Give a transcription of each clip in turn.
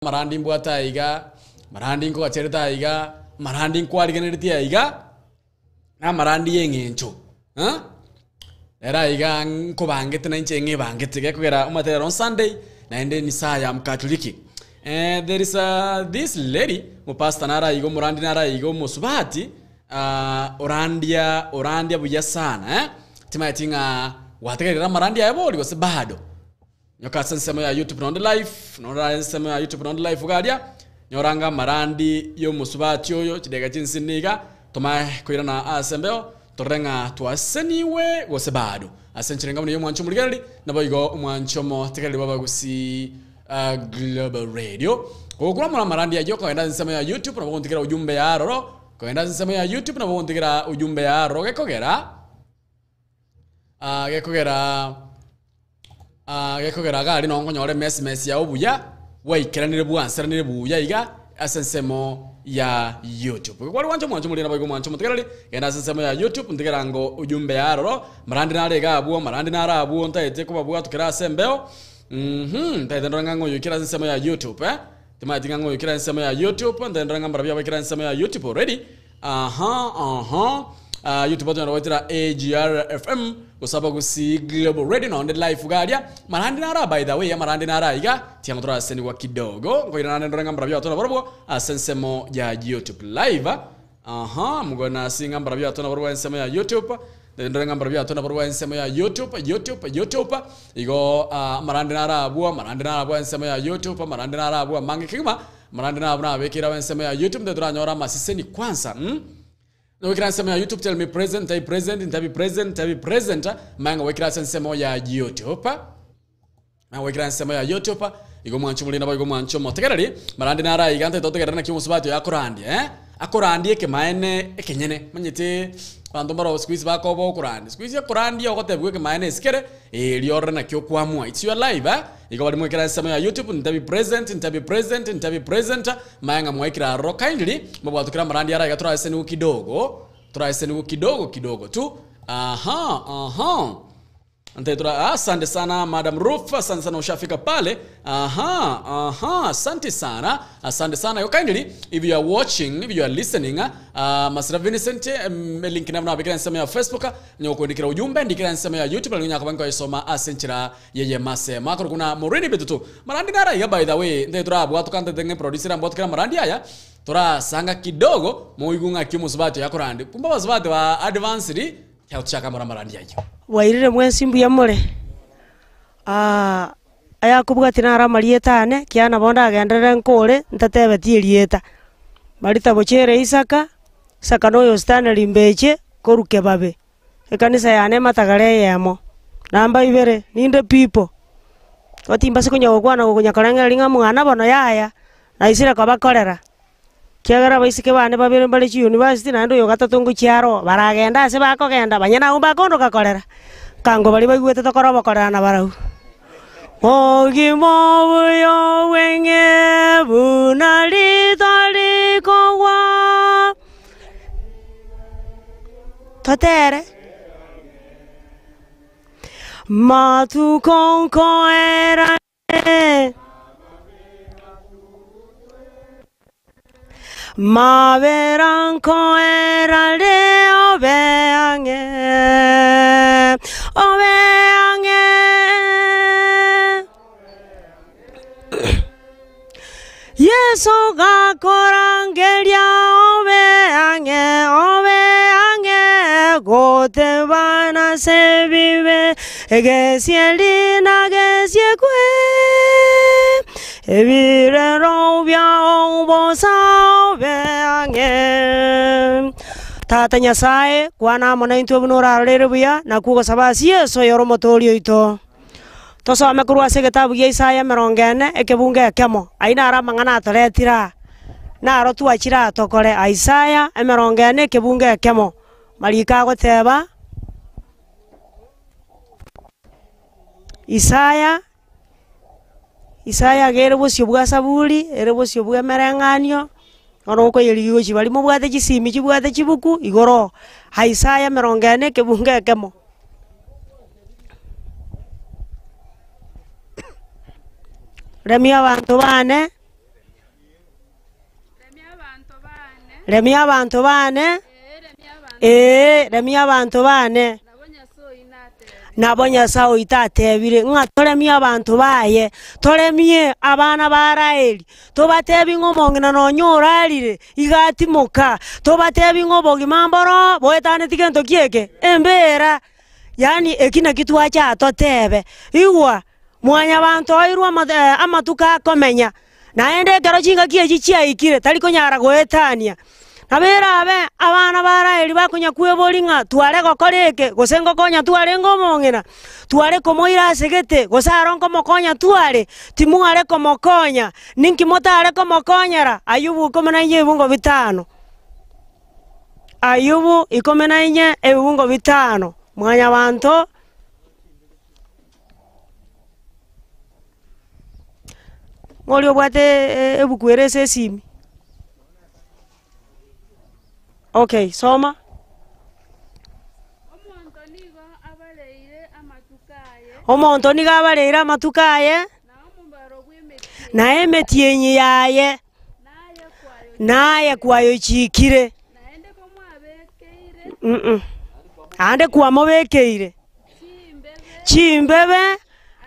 Amarandi mbwate aiga, amarandi nkogacherete aiga, amarandi nkwarigeneretie aiga, na amarandi ya eng'encho eh, ere aiga nkobangete na inche ng'ebangete gekogera omanyete rero Sunday, naende ni saa ya mkatoliki. There is a this lady, omopastor nare aiga omorandi nare aiga omosubati, orandia orandia buya sana eh, timanyeti ng'a gwategerire amarandi aye bori gose bado. Nyoka ase ensemo ya YouTube nonde live, nonde aye ensemo ya YouTube nonde live iga aria, nyora anga amarandi ya omosubati oyo chidakika chinsini iga, tomae koirana ase embeo, torore ng'a twaseniwe gose bado. Ase enchera enga buna eyio omwancho omorigereri, naboigo omwancho omotegereri bw'abagusii Global Radio. Gokura more amarandi ayio kogenda ase ensemo ya YouTube nabo ogontigera ujumbe ya aroro, kogenda ase ensemo ya YouTube nabo ogontigera ujumbe ya aroro gekogera. Gekogera gekogera iga aria nonye okonyora emesmesi yao buya, bwaikeranire bwanseranire buya iga ase ensemo ya YouTube. Igo kware gwancha omwancho omoria naboigo omwancho omotegereri, genda ase ensemo ya YouTube ntigera ango ujumbe ya aroro, marande nare iga abwo, marande nare abwo ntaete kobabwatokera ase embeo, ntaete ndore ng'a ng'a oyoikire ase ensemo ya YouTube eh, timanyeti ng'a ng'a oyoikire ase ensemo ya YouTube, ntaete ndore ng'a mbarabwo abaikire ase ensemo ya YouTube already. Aha, aha. Ah, YouTube otonyara goetera AGR FM gose Abagusii Global Radio nonde live iga aria. Marande naro by the way, amarande naro aiga tiang'o torasenigwa kidogo. Nkoirana naende ndore ng'a mbarabio ato nabarobwo ase ensemo ya YouTube live. Aha, mugona ase ng'a mbarabio ato nabarobwo ensemo ya YouTube. Ndore ng'a mbarabio ato nabarobwo ensemo ya YouTube, YouTube, YouTube. Igo ah, amarande naro abwo, amarande naro abwo ensemo ya YouTube, amarande naro abwo amange kegima. Marande nabwo nabekeire abe ensemo ya YouTube nde toranyore amaseseni kwanza mm. Nobekire ensemo ya YouTube tell me present ntabi present ntabi present ntabi present manya ng'a gwekire ase ensemo ya YouTube manya gwekire ensemo ya YouTube igo mwanche omorende nabo igo mwanche omotegereri marande naro aiga ntaete otegerere naki omosubati oyo akorandia eh akorandia ekemaene ekenyene omanyete abanto mbaro siku hizi bakoba okorandia siku hizi okorandia ogotebiwa ekemaene ase kere erio orore naki okoamua it's your life eh. Igo baria mwekera ensemo ya YouTube ntabi present ntabi present ntabi present maya ng'a mwaikire aroro kindly mobwatokere amarandi ara iga toraesenigwe kidogo toraesenigwe kidogo kidogo tu aha aha Nte tura asante sana Madam Ruth, asante sana ushafika pale. Aha, aha, asante sana. Asante sana. Yo kindly if you are watching, if you are listening, uh, Masira Vincent, um, link nabo nabekera ensemo ya Facebook, nyokondikira ujumbe ndikira ensemo ya YouTube, lakini nyakaba nkoyesoma ase enchera Yeye mase makorokwa na Maureen Bitutu. Marandi naro aiga by the way, nte torabwatoka ntete ng'e producer ambwatokere amarandi aya, torasanga kidogo moigwe ng'aki omosubati oyo akorandi. Kumbe abasubati ba advanced, tiagotochaka amore amarandi ayio. Bwairire mwensi mbuya more? Ayakobwatia naro amarieta ane, ekiagera nabo ndagenderere nkore ntatebeti erieta. Marita Bochere Isaka, Isaka noyo Stanley Mbeche, korwa Kebabe. Ekanisa yane ematagare eyemo, namba ibere, ninde pipo. Igo timbasi konya gokwana gokonya korengereria ng'a mwana bono yaya, naisire kobakorera, ekiagera abaiseke bane babere mbare chiuniversity naende oyo gatato ngochia aro, baragende ase bakogenda banye nabwo mbakondoka korera, nkango baria baigwete tokore obokorera nabarabwo. Obogima obuya obweng'e buna rito rikogwa. Totere matuko nkoera Mabera nkoera re obe ang'e, obe ang'e. Yeso gakorangeria obe ang'e, obe ang'e, gotebana ase ebibe, egesieri nagesiekwe. Ebirero biao bosa obe ang'e. Tata Nyasae, kwana amo naintwe buna orarorere buya, nakwo ogosaba ase Yeso oyore Omotoori oito. Tosome korwa ase egetabu gia Isaya emerongo ene, ekebungo ekemo. Ayio naro amang'ana atoretire aa, naro twachire aa tokore. Isaya emerongo ene, ekebungo ekemo, mariko agoteba, Isaya. Isaya iga ere bosio bwa Saburi, ere bosio bwa emereng'anio, bono okoyerigia gochia baria mobwate chisimi chibwate chibuku, igoro oo. Isaya emerongo ene ekebungo ekemo. Remia abanto bane. Remia abanto baane, ee, remia abanto baane. Nabo Nyasae oito atebire, ng'a toremie abanto baye, toremie abana ba Raeli, tobatebi ng'a omong'ina nonya orarire, iga atimoka, tobatebi ng'a obogima mboro boetaneti gento ki eke? Embera. Yaani eki naki twacha totebe, igwa, mwanyabanto oirwe amatuko akomenya, naende ekero chingaki echi chiaikire tari konyara goetania. Nabo erabe abana ba Raeli bakonya kweboria ng'a tware gokora eke, gose ngokonya twarenge omong'ina, tware komoira ase gete, gose aro nkomokonya tware, timware komokonya, ninki motare komokonyera? Ayubu ikomi na inye ebibungo bitano. Ayubu ikomi na inye ebibungo bitano. Mwanyabanto. Ng'a oria obwate ebuku ere ase esimi. Okay, soma. Omonto nigo abareire amatuko aye. Omonto nigo abareire amatuko aye. Na omobaro bw'emetienyi Na emetienyi yaye. Naye kwayo Naye kwayochiikire. Naende komwabekeire. Naende kwamobekeire. Chimbebe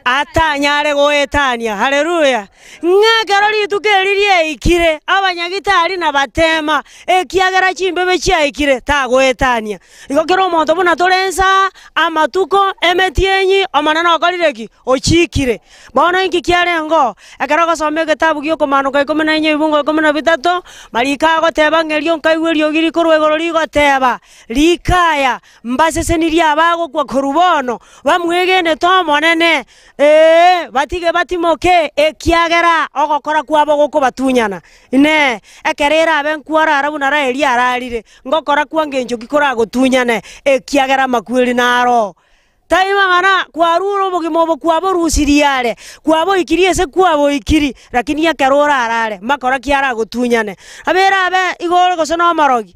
atanyare goetania. Haleluya! Ng'a ekero rituko eri riaikire, abanyagitari nabatema, ekiagera chimbebe chiaikire, tagoetania. Igo kera omonto buna tore ensa, amatuko, emetienyi, Omonene okorire ki? Ochiikire. Bono inki kiarengeo? Ekero ogosoma egetabu gi'okomaanoka ikomi na inye ebibungo ikomi na bitato, mariko agoteba ng'a erio nkaigwa eriogi rikorwa igoro rigoteba, Rikaya, Mbasesenirie abagokwa korwa bono, bamwegenete Omonene, ee, batige batimoke, ekiagera ogokora kwabo gokobatunyana. Inee! Ekero erabe nkwarara buna Raeli ararire, ngokora kwa ngencho ki koragotunyane, ekiagera amakweri naro? Tai mang'ana kwarure obogima obo kwaborusirie are, kwaboikirie ase kwaboikiri, lakini ekero orarare, makora ki aragotunyane? Nabo erabe igo ore gose nomorogi.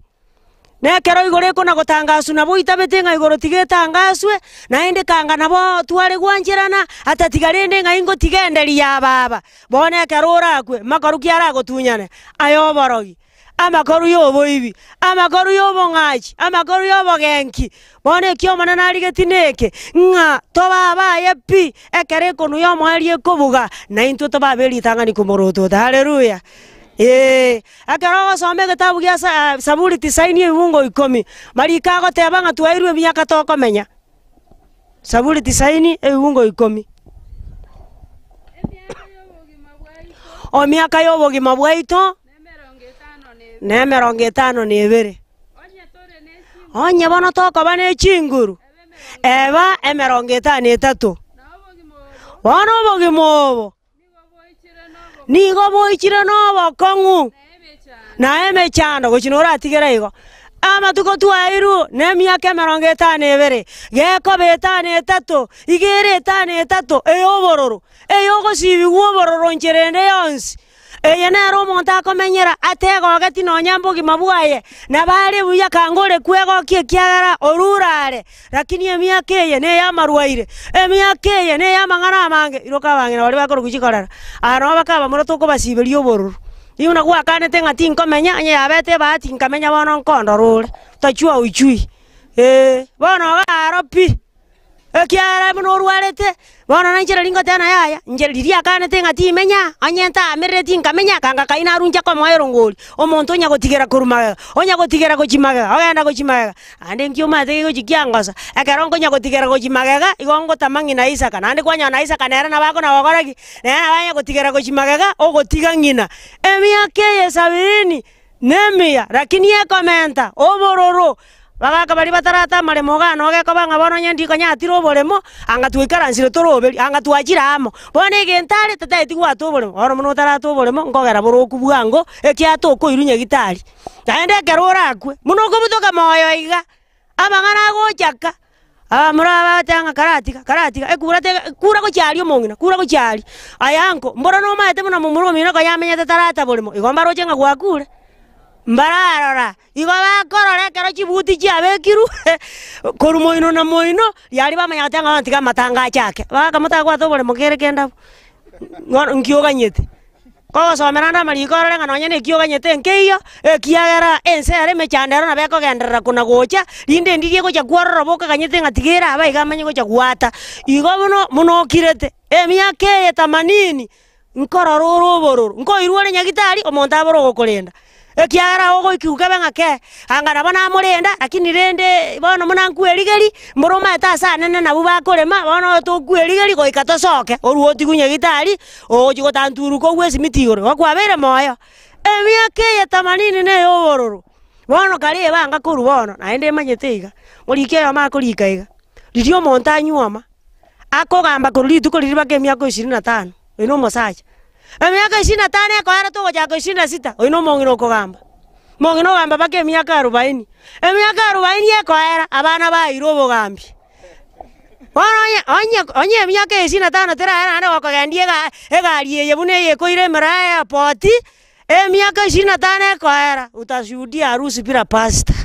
Na ekero igoro ekona-gotangaswa nabo oitabete ng'a igoro tiga etangaswe, naende kanga nabo tware gwancherana, atatiga rende ng'a ingotiga enderi ya baba. Bono ekero orakwe, makoru ki aragotunyane? Aye oborogi, amakoru ya oboibi, amakoru ya obong'achi, amakoru ya obogenki. Bono eki Omonene arigetie neke, ng'a tobe abaye pi, ekero ekonu y'omoerio ekobuga, naintwe tobe abe ritang'ani komorotota. Haleluya! Ee, ekero ogosoma egetabu gia Sa Saburi tisaini ebibungo ikomi, mariko agoteba ng'a twairwe emiaka tokomenya. Saburi tisaini ebibungo ikomi. Emiaka y'obogima bwaito Emiaka y'obogima bwaito nemerongo etano na ebere. nemerongo etano na ebere. Onye tore ne chinguru Onye bono tokoba ne chinguru, ebe emerongo eba emerongo etano etato. na obogima obo Bono obogima obo nigo boichire nigo boichire nobokong'u nobokong'u na emechando na emechando gochia noratigere igo. Amatuko twairwe na emiaka emerongo etano ebere, gekoba etano etato, iga ere etano etato eye obororo, eye ogosibigwa obororo nchera ende yonsi. Eye nere omonto akomenyera ategogeti nonya mbogima bwaye, nabo are buya kanga ore kwegokia ekiagera orure are, Lakini emiaka eye ney'amarwaire, emiaka eye ney'amang'ana amange. Iroka abang'ina baria bakorokwa chikorera, aya nabo bakabamura tokobasiberia obororo. Ribu nagwakanete ng'a tinkomenya, onye yabete ebahati nkamenya bono nkondora ore, utachua ujui, eh, bono iga aro pi. Ekiagera buna orwarete, bono na inche riria ngoteba ng'a yaya, inche riria akanete ng'a timenya, onye ntaamerereti nkamenya, kanga kai narunche komoa erongori, omonto onya gotigera korwa magega, onya gotigera gochia magega, ogenda gochia magega. Naende inki omanyete gegochia kiangosa? Ekero nkonya gotigera gochia magega, igo ngotama ng'ina Isaka, naende kwanyora na Isaka nere nabo akona gokora ki? Nere nabo anya gotigera gochia magega, ogotiga ng'ina. Emiaka eye sabini na emiya, lakini ekomenta obororo. Bagaka baria batarata amaremo igaa noo gekoba ng'a bono onye ndikonyatire oboremo, anga twaikaransire toroberia, anga twachire amo. Bono egento are, tataeti gwata oboremo, bono buna otarate oboremo, nkogera boroku bwango, ekiagera tokoirwa nyagitari. Naende ekero orakwe, buna okobutoka moyo iga, amang'ana agochaka, abamura aba bagoteba ng'a karatiga, karatiga, ekura tega kura gochia aria omong'ina, kura gochia aria. Aye anko, mboro nomaete buna momura omino konya amenyete tarata boremo, igo mbaroche ng'a gwakure? Mbararora, igo bakorora ekero chibuti chiabekirwe, korwa moino na moino, riaria bamanya goteba ng'a bono tiga amatanga achake. Bagaaka motagwate oboremo kere kende abwo, bono nki oganyete? Kogosomera ande amariko orore ng'a nonye na eki oganyete nkeiyo, ekiagera ense ere emechando ero nabo ekogenderera kona gocha, rinde ndiria egocha kwororoba okaganyete ng'a tiga ere aba iga amanye gocha goata. Igo bono buna okirete, emiaka eye themanini, nkorora ore obororo, nkoirwa ore nyagitari omonto abore ogokorenda, ekiagera ogoikigwa kebe ng'a kee, anga nabo namorenda lakini rende bono buna nkwerigeria, mboro omanyete ase anene nabwo bakorema, bono oyo tokwerigeria goika tosoke, orwe otigwe nyagitari, ogochia gotanturuka ogwe esimiti igoro, igo kwabeire moyo. Emiaka eye themanini na eye obororo, bono kare ebanga korwa bono, naende emanyete iga, moriki oyomo akorika iga, riria omonto anyuoma. Akogamba korwa rituko riria mpaka emiaka ishirini na tano, oyo na omosacha. Emiaka ishirini na tano ekoera togochaka ishirini na sita, oyo na omong'ina okogamba. Omong'ina ogamba mpaka emiaka arubaini, emiaka arubaini ekoera, abana bairwe obogambi. Bono onye onye onye emiaka eye ishirini na tano teraera naende gokogendia ega egari eye buna eye ekoira emeraya airport, emiaka ishirini na tano ekoera, utashuhudia harusi bila pastor.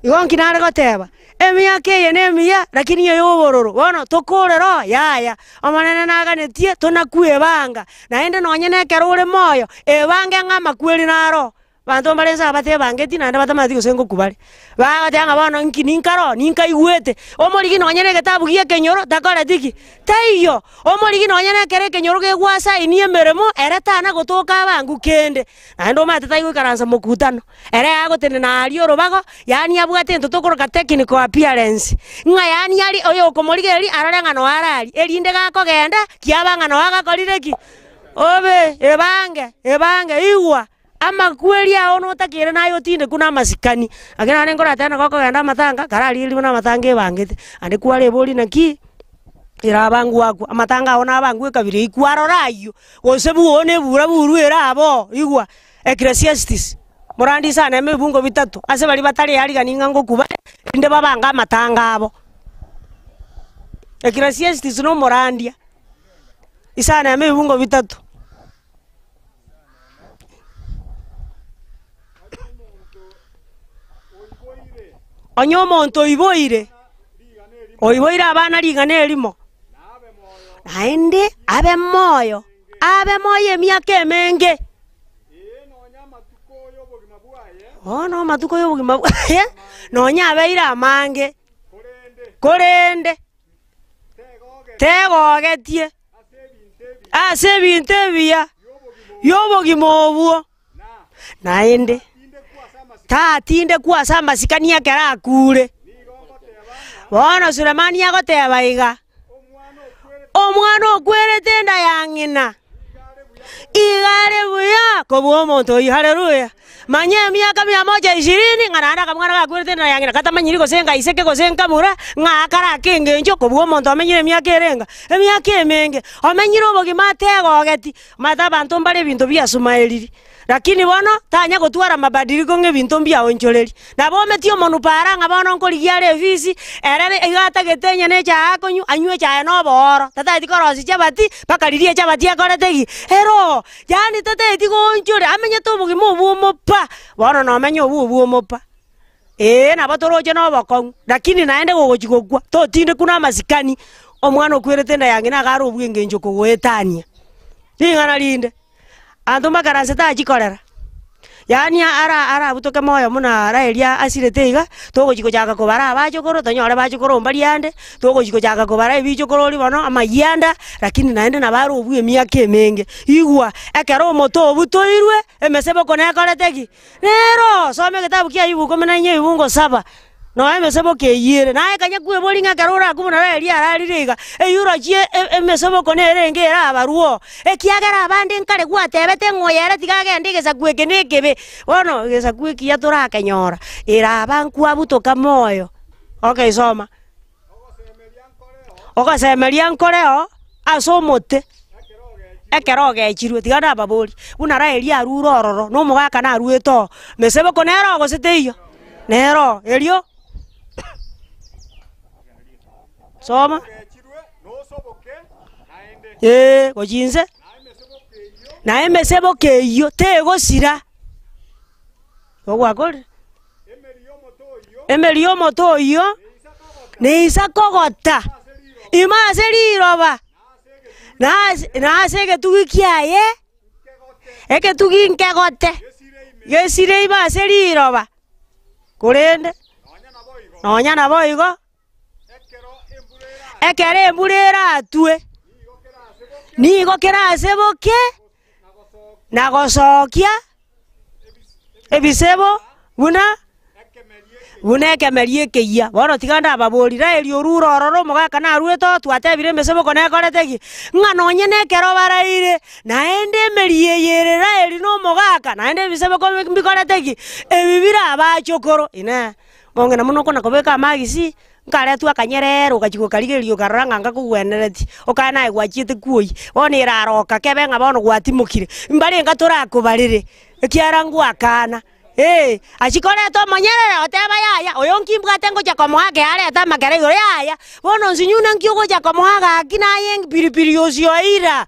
Igo nki nare goteba, emiaka eye nemiya, lakini eye obororo, bono tokorera oo, yaya, Omonene naganetie tonakwe ebanga, naende nonye na ekero ore moyo, ebange ng'a amakweri naro. Abanto mbare inse aba batebangeti naende batamanyeti gose ngokwa bare. Bagoteba ng'a bono nki ninkare oo, ninkaigwete, omorigi nonye na egetabu gia ekenyoro takoreti ki? Taiyo. Omorigi nonye na ekero ekenyoro gegwasaini emeremo, ere tana gotoka abangu kende. Naende omanyete tari goikaransa mokutano, ere agotenena aria orobago, yaani abwate ento tokoroka technical appearance, ng'a yaani aria oyo okomorigereria arore ng'a noyo araria, erinde gakogenda, kiaba ng'a noyo agakorire ki? Obe, ebange, ebange, igwa, amakweri ao notakeire naye otindekwe na amasikani. Lakini naende nkoratebe nabo okogenda amatanga, kararigereria buna amatanga ebangete, naende kwareboria naki, erabangwe akwo, amatanga ao nabangwe ekabira eywo kwarora aywo. Gose bwoo na ebura burue ere aboo, igwa, Ecclesiastes, morande isano eme ebibungo bitato, ase baria batari arigani ng'a ngokwa bare, erinde babange amatanga abo. Ecclesiastes na omorandia, isano eme ebibungo bitato. Onye omonto oiboire, oiboire abana rigana erimo. Naende abe moyo, abe moyo emiaka emenge. Bono amatuko y'obogima bwaye nonya abeire amange, korende tegogetie ase ebinto ebiya bi'obogima obwo. Naende tatindekwa ase amasikani ekero akuure. Bono Sulemani agoteba iga, Omwana okwerete enda ya ng'ina, iga are buya kobua omonto oyio. Haleluya! Manya emiaka mia moja ishirini, ng'a naende akamwana gakwerete enda ya ng'ina katamanyiri gose ngaiseke gose nkamura, ng'a akarake engencho kobua omonto omenyire emiaka ere enga? Emiaka emenge. Omenyire obogima ategogeti. Omanyete abanto mbare ebinto biasumaeriri, lakini bono tanya gotwara mabadiliko ng'a ebinto mbiaonchoreri. Nabo ometie omonwe para ng'a bono nkorigia are efisi, ere iga atagete onye na echae akonywa, anywe echae na obooro, tatageti korosia chabati, mpaka riria echabati ekorete ki? Eroo. Yaani tatageti goonchoria, amenyete obogima obwo omopa, bono nomenya obwo obwo omopa. Ee, nabo toroche na obokong'u, lakini naende gogochia gokwa, totindekwa na amasikani, omwana okwerete enda ya ng'ina iga are obw'engencho kogoetania. Ring'ana rinde, abanto mbakaranse tachia korera, yaani ara arabutoke moyo buna ara eria asirete iga, togochia gochaka kobara abachokoro, tonyore bachokoro mbaria ande, togochia gochaka kobara ebichokoro bono, amayianda, lakini naende nabo are obwa emiaka emenge. Igwa, ekero omote obutoirwe, emeseboko nekorete ki? Rero, soma egetabu kia Ayubu ikomi na inye ebibungo saba, nonya emeseboko eyio ere. Naye kanya kweboria ng'a ekero orakwe buna Raeli ararire iga, eyio orochie emeseboko nere enga erabarwe oo. Ekiagera abande nkare gwatebete ng'a oyo ere tiga agende egesaku eke na ekebe. Bono egesaku ekiya torakenyora, eraba nkwabutoka moyo. Okay soma. Ogosemeria nkoreo ase omote, ekero ogechirwe, tiga nababorie, buna Raeli arure ororo, na omogaka naruete oo, meseboko nere oo gose teiyo? Nere oo, erio soma, eh, gochia inse, na emeseboko eyio tegosira, igo gwakorire. Emeri y'omote oyio neisa kogota ime ase riroba, Na ase na ase egetugi kiaye, egetugi nkegote, gesire ime ase riroba, korende nonya naboigo, ekero embura eratwe, nigo keraseboke na gosokia ebisebo buna buna ekemeri ekeyia. Bono tiga ndababori, Raeli orure ororo omogaka naruete oo, twatebire emeseboko nekorete ki? Ng'a nonye na ekero baraire, naende emeri eye ere Raeli na omogaka, naende ebiseboko mbikorete ki? Ebi bire abachokoro. Inee! Mong'ina mono okona kobeka amagisi, nkaretwa akanyerere ogachia gokarigereria okarora ng'a nkakogwenereti, okae naye gwachiete kwoyia. Bono eraroka kebe ng'a bono gwatimokire, mbarenga torakobarere, ekiagera ngwakana. Ee, achia koreta omonyerere oteba yaya, oyo nki mbwate ngocha komoa ake arete amakere igoro, yaya, bono nsinyuna nki ogocha komoa gaki naye piripiri osioira.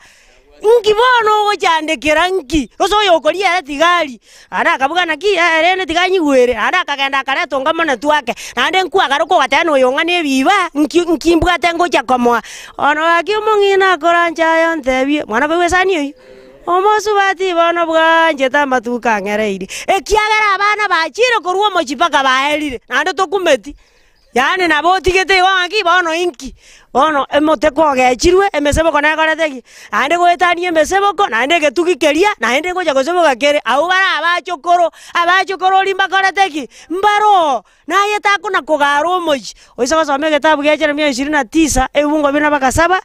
Nki bono ogochandekera nki? Gose oyokoria ere tiga arie. Naende akabuga naki eh rende tiga anyigwere, naende akagenda akareta onga monetwe ake, naende nkwagaruka ogateba na oyo ng'a nebiba, nki nki mbwate ngocha komoa. Bono gaki omong'ina akoranche aye ontebie, mwana koigwa esani eywo, omosubati bono bwanchete amatuko ang'ereirie, ekiagera abana bachire korwa omochie mpaka baerire, naende tokumeti. Yaani nabo otigete igo ng'aki bono inki? Bono emote kogechirwe, emeseboko nekorete ki? Naende goetania emeseboko, naende egetugi keria, naende ngocha goseboka kere, abwo bare abachokoro, abachokoro oria mbakorete ki? Mbaroo, naye takona kogara omochie. Oise gosoma egetabu gia Jeremia ishirini na tisa, ebibungo bire na saba,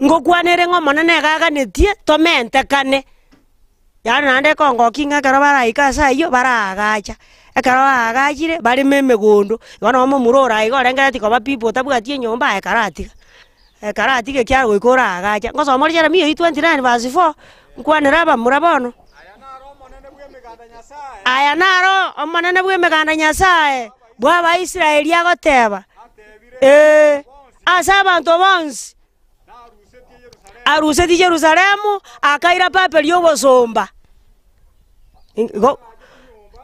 ngokwanere ng'a Omonene iga aganetie tomentekane. Yaani naende ekongokia ng'a ekero baraike ase ayio, baraagacha, ekero baagachire, bareme emegondo, igo nabo momura ore aiga orengereretie koba pipo otabwati enyomba aye karatiga, karatiga ekiagera goika oraagache. Ngosoma ore Jeremia oyio 29 verse 4, nkwanere abamura bono. Aya naro Omonene bw'Emeganda Nyasae bw'Abaisraeli agoteba, ee, ase abanto bonsi. Arusetie Yerusalemu, akaira Babeli obosomba. Igo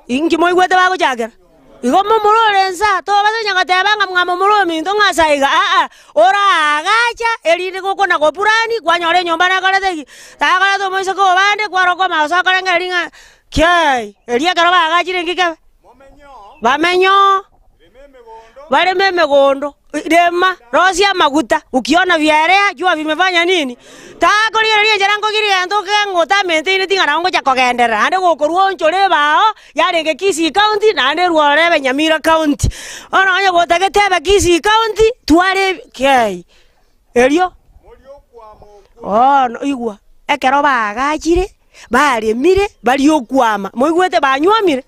inki moigwete bagochakera? Igo momura ore nsa, tobasa onye goteba ng'a mwamomura ominto ng'a ase aiga aa, oraagacha erinde gokona gopurani kwanyora enyomba nekorete ki? Takoreta omoiseke obande kwarokwa amagoso akorengereria ng'a kiai, erio ekero baagachire inki kebe? Bamenye oo. Bareme emegondo, rema, rosia amaguta, ukiona viaelea jua vimefanya nini? Takorigereria enchera nkogiria egento keng'o otamenteine ting'ana ngocha kogenderera, naende gokorwa onchore ebao, yarenge Kisii County, naende erwe ororo ebe Nyamira County. Bono onye gotagete ebe Kisii County, twara ebi kei, erio bono igwa, ekero baagachire, baremire, baria okwama, moigwete banywomire.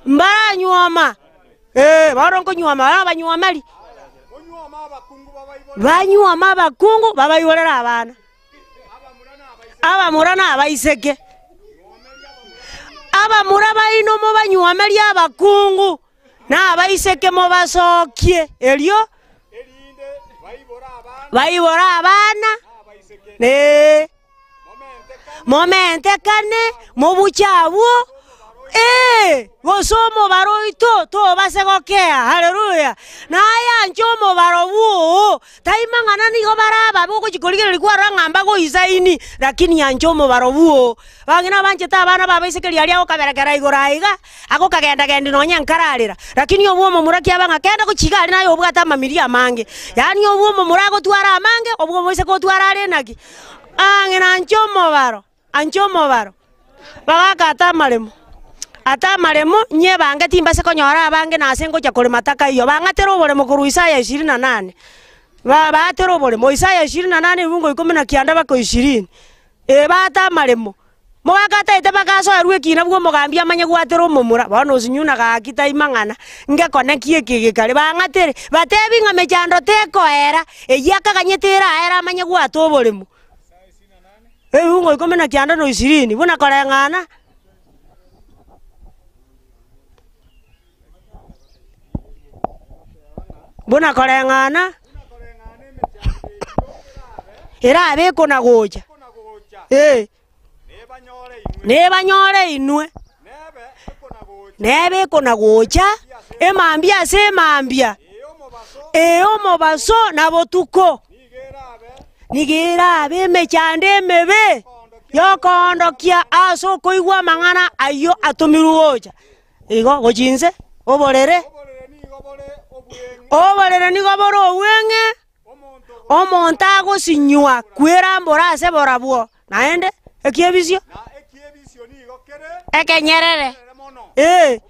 Mbaranyuoma, ee, bono nkonyuoma bono abanywomeri. Banyuoma abakungu babaiborere abana, abamura na abaiseke. Abamura baino mobanyuomerie abakungu, na abaiseke mobasokie, erio baibore abana, ee. Momentekane, mobuche abwo, ee, gose omobaro oito tobase gokea. Haleluya! Naye anche omobaro bwoo, tai mang'ana nigo bare ababe ogochia korigereria kwarora ng'a mbagoisaini, lakini anche omobaro bwoo. Bang'ina banchete abana b'abaiseke riaria agokaberekera igoro aiga, agokagenda-gendi nonya nkararera, lakini obwo omomura kiaba ng'a kende gochia iga aria naye obwate amamiri amange. Yaani obwo omomura agotwara amange, obwo omoiseke otwara are naki? Ang'e nanche omobaro, anche omobaro. Bagaka ate amaremo, ate amaremo, nyebange timbase konyora abange na ase ngocha korema takaiyo. Bang'atere oboremo korwa Isaya ishirini na nane, ba baatere oboremo, Isaya ishirini na nane ebungo ikomi na kianda mpaka ishirini, ee baate amaremo. Mogaka ataete bagasoerwa ekina bw'omogambi amanye gwatera omomura, bono osinyuna gaki tai mang'ana, ngekone ki eke gekare. Bang'atere, batebi ng'a mechando tekoera, eyio akaganyete eraere amanye gwata oboremo. Ebiungo ikomi na kianda na ishirini, buna koreng'ana. Buna koreng'ana erabe ekona-gocha, ee, nebanyore inwe, nebe ekona-gocha emambia ase emambia, ee omobaso na botuko. Nigo erabe emechando emebe y'okoondokia ase okoigwa amang'ana ayio atomirwe gocha. Igo gochia inse, oborere, oborere nigo bore obweng'e, omonto agosinywa kwerambora ase borabwo, naende ekiebisio ekenyerere, ee.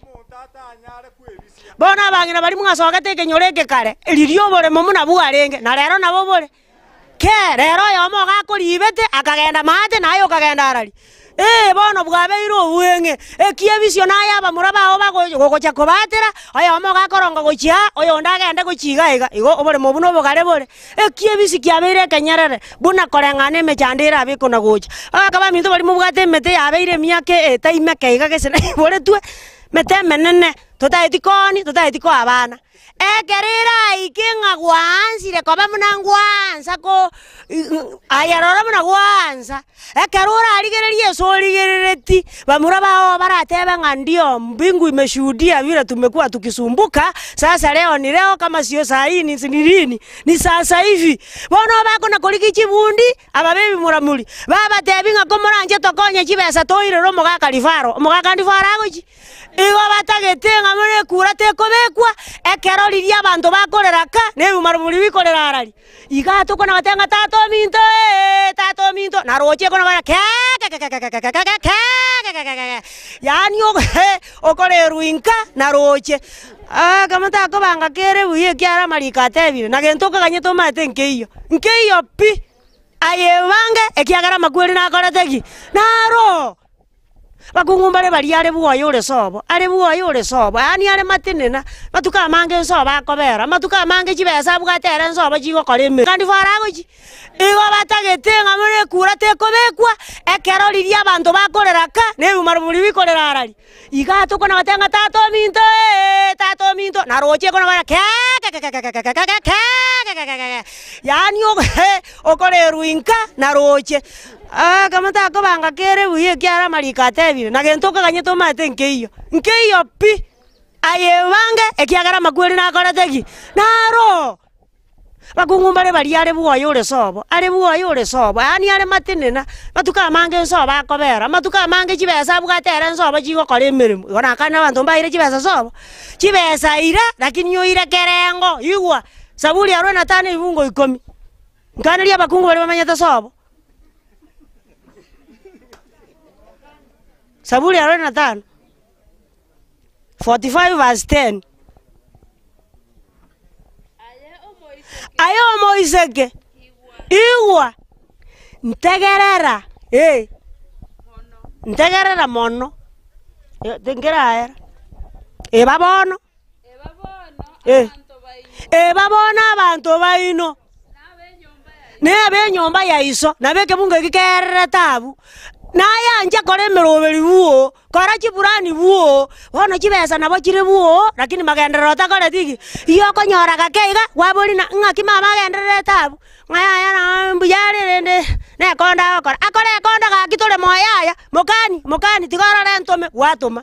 Bono abang'ina baria mwasogete ekenyoro eke kare, riria oboremo buna bwarenge, na rero nabo bore. Kee, rero oyomo iga akoribete, akagenda maate, naye okagenda arari. Ee, bono bwabeire obweng'e, ekiebisio naye abamura bao bago gogocha kobatera, oyomo iga akoronga gochia aa, oyonde agende gochia iga iga, igo oboremo obwo na obogare bore. Ekiebisi kiabeire ekenyerere, buna koreng'ana emechando erabe ekona gocha. Abagaka baminto baria mobwate emete yabeire emiaka etaimeke iga gese naiboretwe, emete emenene, totaeti koonia, totaeti koa abana. Ekero eraike ng'a gwaansire koba buna ngwaansa ko aye rora buna gwaansa, ekero orarigererie ase origerereti, bamura bao baratebe ng'a ndio mbingu imeshuhudia vile tumekuwa tukisumbuka, sasa leo ni leo kama sio saa hii ni ni lini? Ni sasa hivi. Bono bakona korigia chibundi, aba b'ebimuramuri, babatebi ng'a komoranche tokonye chibesa toirere omogaka rifaro, omogaka rifaro agochia. Igo batagete ng'a buna ekura tekobekwa, ekero riria abanto bakorera ka, na ebimarumuri bikorera arari. Iga tokona goteba ng'a tata ominto ee, tata ominto, naroche ekona gokora kekekekekekekekekekekekeke, yaani ogo okorerwa inka naroche. Ekero takobanga kere buya ekiagera amariko atebire, na gento okoganyete omanyete nkeiyo, nkeiyo pi, aye ebange ekiagera amakweri nakorete ki? Naro. Bakungu mbare baria are bwoye ore sobo, are bwoye ore sobo, yaani are matenena, amatuko amange nsobo akobera, amatuko amange chibesa abwate ere nsobo chigokora emeremo. Kandi fara agochia, igo batagete ng'a buna ekura tekobekwa, ekero riria abanto bakorera ka, na ebimarumuri bikorera arari. Iga tokona goteba ng'a tata ominto ee, tata ominto, naroche ekona gokora kekekekekekekekekekekekeke, yaani ogo okorerwa inka naroche. Ekero takobanga kere buya ekiagera amariko atebire, na gento okoganyete omanyete nkeiyo, nkeiyo pi, aye ebange ekiagera amakweri nakorete ki? Naro. Abakungu mbare baria are bwoye ore sobo, are bwoye ore sobo, yaani are matenena, amatuko amange nsobo akobera, amatuko amange chibesa abwate ere nsobo chigokora emeremo, igo nakane abanto mbaire chibesa sobo, chibesa ira lakini oire kerengo, igwa, Zaburi arobaini na tano ebibungo ikomi. Nkaneria abakungu baria bamenyete sobo. Zaburi arobaini na tano, 45 verse 10. Aye omoiseke, Aye omoiseke, igwa igwa, ntegerera, eh, mono. ntegerera mono, eh, tinkeraera, eba bono. Eba bono Eh. abanto baino, Eba bono abanto baino, na ab'enyomba ya na ab'enyomba ya iso, nabo ekebungo eke kererete abwo, nayancha kora emeroberi bwoo, kora chiburani bwoo, bono chibesa nabo chire bwoo, lakini magenderero otakoreti ki? Igo okonyora gake iga, kwaboria na ng'aki mama agendererete abwo, ng'a yaya noo mbuya are rende na ekonda agokora, akore ekonda gaki tore moyo yaya, mokani mokani tiga orore ntome, gwatoma.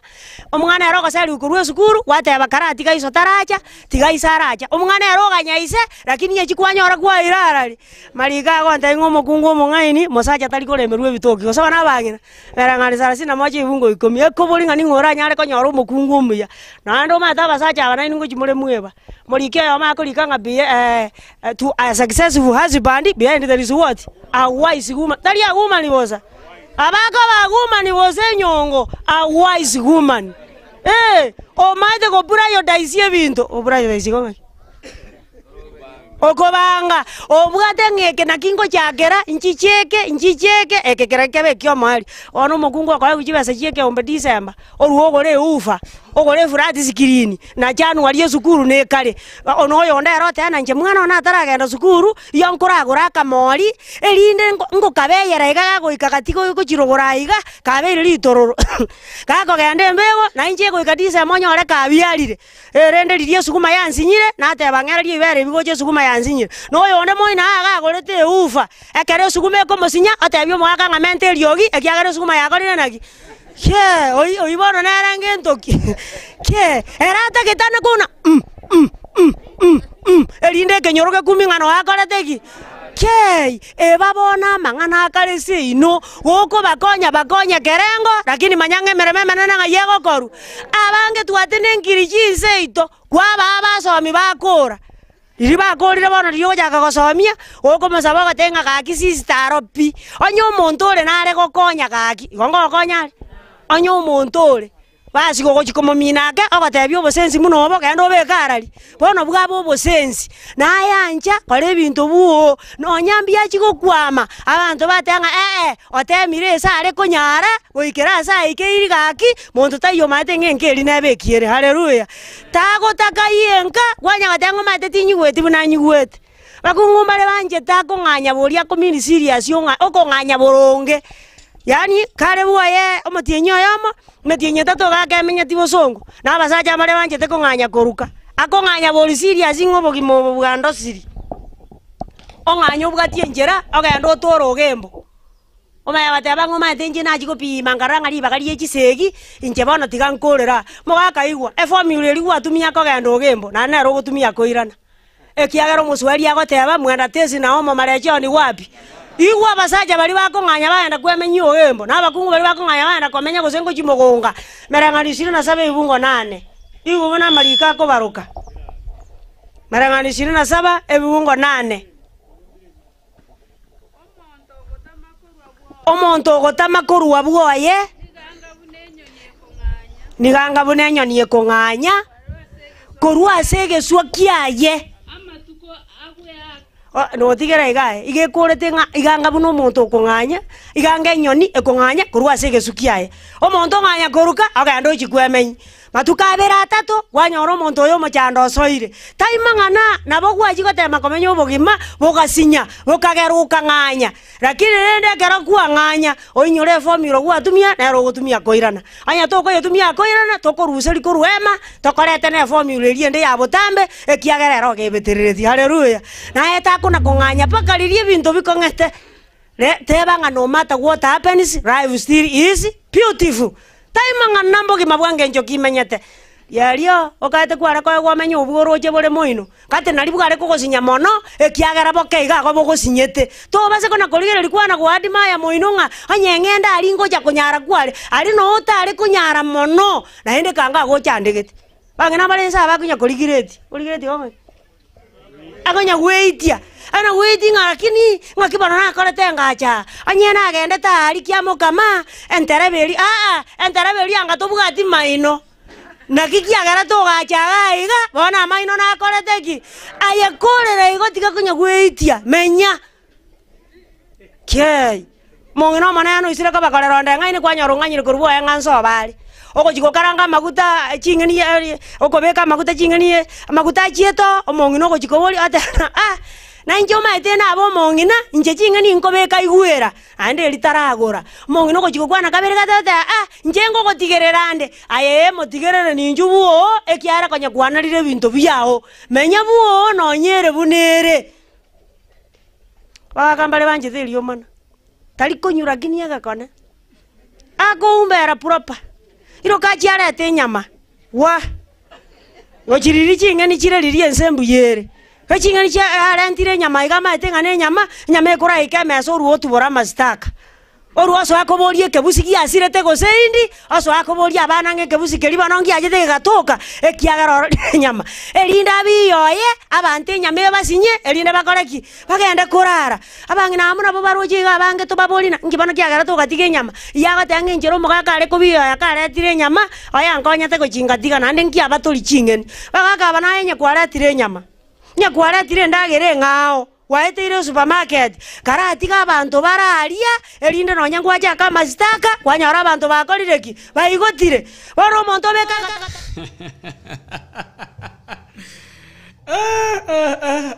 Omwana ere ogoserigwa korwa esukuru, gwateba kara tiga iso taracha, tiga iso aracha. Omwana ere oganya ise, lakini echi kwanyora kwaira arari. Mariko agontebia ng'a omokungu omong'aini, mosacha tari koremerwa ebitoki, gose abana abang'ina, era ng'a sarasini na moja ebungo ikomi, ekobori ng'a ning'o oranyare konyora omokungu omuya. Naende omanyete abasacha aba nainwe ngochia more mweba, morike oyomo akorika ng'a be to a successful husband behind there is what? A wise woman, tari a woman bosa. Abakoba woman gose enyongo, a wise woman. Eh, omaete go prioritize ebinto, o prioritize igo ng'aki? Okobanga, obwate ng'a eke naki ngochakera, nchiche eke, nchiche eke, eke kere kebe ekiomoerio. Bono omokungu okoegwa chibesa chia ekeombe December, orwe ogore ewoofer, ogore eflat screen, na January esukuru nekare, ono oyonde ere oteba na inche mwana one ataragenda sukuru, iyo nkoragore akamori, erinde nko ngokabeyera iga gagoika gati go gochirogora aiga, kabeire ritororo gakogenda embego, na inche egoika December onyore kabiarire, erende riria esuguma yansinyire, nateba ng'ererie ebibere ebi gocha esuguma yansinyire. Na oyonde moino aa iga agorete ewoofer, ekero esuguma ekomosinya, otebia omogaka ng'a menta eriogi, ekiagera esuguma yakorire naki. Kiee, oyio oyio bono nere ngento ki? Kiee, ere atagete ane kona mm mm mm mm mm, erinde ekenyoro gekumi ng'a noyo akorete ki? Kei, eba bono amang'ana akare seino, gokobakonya bakonye kerengo, lakini manya ng'a emeremo emenene ng'ai egokorwa. Abange twatenenkiri chinse eito, kwabaa abasomi bakora. Riria bakorire bono riria ogochaka gosomia, gokomosaba ogoteba ng'a gaki sister aro pi, onye omonto ore nare gokonya gaki, igo ngogokonya are? Onye omonto ore. Basi gogochia komomina ake, ogotebia obosensi buna obo, genda obeke arari. Bono bwaba obosensi, naye ancha kora ebinto bwoo, nonya mbuya achia gokwama, abanto bateba ng'a ee, otemire ase are konyara, goikera ase aikeiri gaki, monto taiyo omanyete ng'a enka eria nebe ekiere. Haleluya! Tagotaka ayio enka, kwanya goteba ng'a omanyete tinyigweti buna anyigwete. Bakungu mbare banchete akong'anya boria akomini serious ong'a okong'anya boronge, yaani kare bwoye omotienyi oyomo, emetienyi etato iga akemenyeti bosongo, na abasacha mbare banchete kong'anya koruka, akong'anya bori serious ng'a obogima obo bwandosiri. Ong'anye obwatie enchera, ogende otore ogembo. Omanye goteba ng'a omanyete inche nachia gopima nkarora ng'a ribaga rie chisegi, inche bono tiga nkorere aa. Mogakaigwa, eformula eria gwatumia kogenda ogembo, naende nere ogotumia koirana. Ekiagera omoswahili agoteba, mwenda tesi na omo marecheo ni wapi? Igwa abasacha baria bakong'anya bagenda kwemenya ogembo, na abakungu baria bakong'anya bagenda komenya gose ngochia mogonga, mereng'anio ishirini na saba ebibungo nane. Igwa buna amariko akobaroka. Mereng'anio ishirini na saba ebibungo nane. Omonto ogotama korwa bwoye, nigo anga buna enyoni ekong'anya korwa ase egeswa kiaye. Notigera iga aye, iga ekorete ng'a iga anga buna omonto okong'anya, iga anga enyoni ekong'anya korwa ase egeswa kiaye. Omonto ong'anya koruka, ogenda ochia kwemenya. Matuko abere atato, kwanyora omonto oyo omochando osoire. Tai mang'ana, nabo gwachia gotema komenya obogima, bogasinya, bokagera okang'anya. Lakini rende ekero kwang'anya, oinyore eformula gwatumia, nero ogotumia koirana. Onye tokoyetumia koirana, tokoruseria korwa ema, tokorete na eformula eria ende ya botambe, ekiagera ere ogebetereretie. Haleluya! Naye takona kong'anya mpaka riria ebinto bikong'ete. Ne teba ng'a no matter what happens, life still is beautiful. Tai mang'ana mbogima bwa ngencho kimenyete. Riario okaete kware koegwa omenye obwo oroche bore moino, gati nari bware kogosinya mono, ekiagera boke iga igo bogosinyete. Tobase kona korigereria kwana goadmire moino ng'a onye ng'ende aria ngocha konyara kware, aria noo otare konyara mono, naende kanga agochandegete. Bang'ina bare inse aba bakonya korigireti, origireti gose? Akonya gweitia, ana gweitia ng'a lakini ng'aki bono nakorete engacha aa, onye nagendete aaria kiamokama, entereba eria aa, entereba eria anga tobwati maino. Naki kiagera togacha igaa iga, bono amaino nakorete ki? Aye korera igo tiga konya gweitia, menya. Kiai! Omong'ina omonene oisire kobakorera onde eng'aini kwanyora ong'anyire korwa bwoye ng'a nsobe are. Ogochia gokaranga amaguta ching'eni okobeka amaguta ching'eni amaguta achiete oo, omong'ina ogochia koboria oteba ah, na inche omanyete nabe omong'ina, inche ching'eni nkobeka igwera, naende eri taragora. Omong'ina ogochia gokwana kabere gatato oteba ah, inche ngogotigerera ande, aye ee motigerere ninchu bwoo, ekiagera konya kwanarire ebinto biago, menya bwoo nonye ere buna ere. Bagaka mbare banchete eriomana, tari konywa lakini egekone, akoumbera proper, iroka achie arete enyama, waa, gochi riria ching'eni chire riria ense mbuya ere, ge ching'eni chia arentire enyama iga amaete ng'a na enyama, enyama ekoraika emesa orwo otubore amasitaka. Orwo osoa koboria ekebusi giasirete gose indi, osoa koboria abana ng'a ekebusi keria bono ngiachete gegatoka, ekiagera ororire enyama. Erinde abiyoye, abanto enyama ebasinye, erinde bakore ki? Bagende korara. Abang'ina amo nabo baroche iga abange tobaborie na inki bono kiagera togatiga enyama? Igo agoteba ng'a enchera omogaka are kobiyoya karetire enyama, oye ankonyete gochia ngatiga naende nkiaba tori ching'eni. Bagaka aba naye onye kwaretire enyama, onye kwaretire endagera eng'ao. Gwaeteire esupermarket, karatiga abanto bare aria, erinde nonya ngwachaka amasitaka, kwanyora abanto bakorire ki? Baigotire. Bono omonto obeka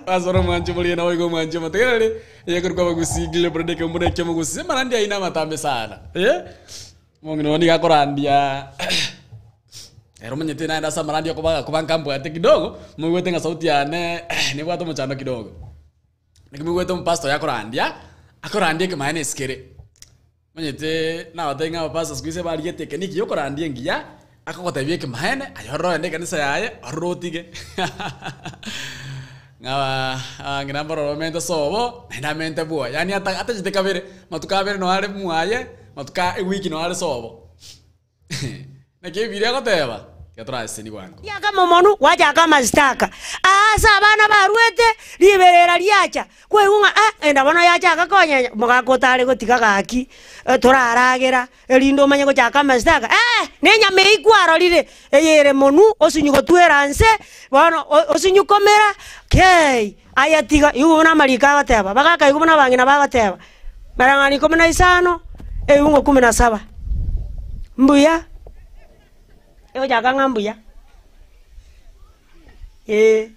Asore omwancho moria naboigo omwancho omotegerere eyekorokwa abagusii Gilbert ekembu na ekiomogusii amarandi aino amatambe sana eh omong'ina oyo nigo akorandia Ere omanyete naende ase amarandi okoba koba nkambwate kidogo, moigwete ng'a sauti yane nebwate omochando kidogo. Naki moigwete omopastor oyo akorandia, akorandia ekemanyererio esikere. Omanyete nagotebi ng'a abapastor siku hizi barigetie eke nikiya okorandia engiya, akogotebia ekemaene, aye orore ogende ekanisa yaye, ororo otige. Ng'a ng'ina mbororo omente sobo, naende amente bwoye. Yaani ata atachete kabere, matuko abere noyo are mwaye, matuko a ewiki noyo are sobo. Naki ebibiria egoteba, tiga toraseseni bwango. Riaka momonu, gwachaka amasitaka. Aase abana barwete, riberera riacha, kwaigwa ng'a ah, enda bono yachaka konyenya, omogaka otare gotiga gaki, toraragera, erinde omanye gochaka amasitaka, eh, na enyama eyio kwarorire, eye ere monwe, osinyi gotwera nse, bono o- osinyi komera, kei, aye tiga, igo buna amariko agoteba, bagaka igo buna abang'ina bagoteba. Marang'ani ikomi na isano, ebiungo kumi na saba. Mbuya, egochaka ng'a mbuya, eh,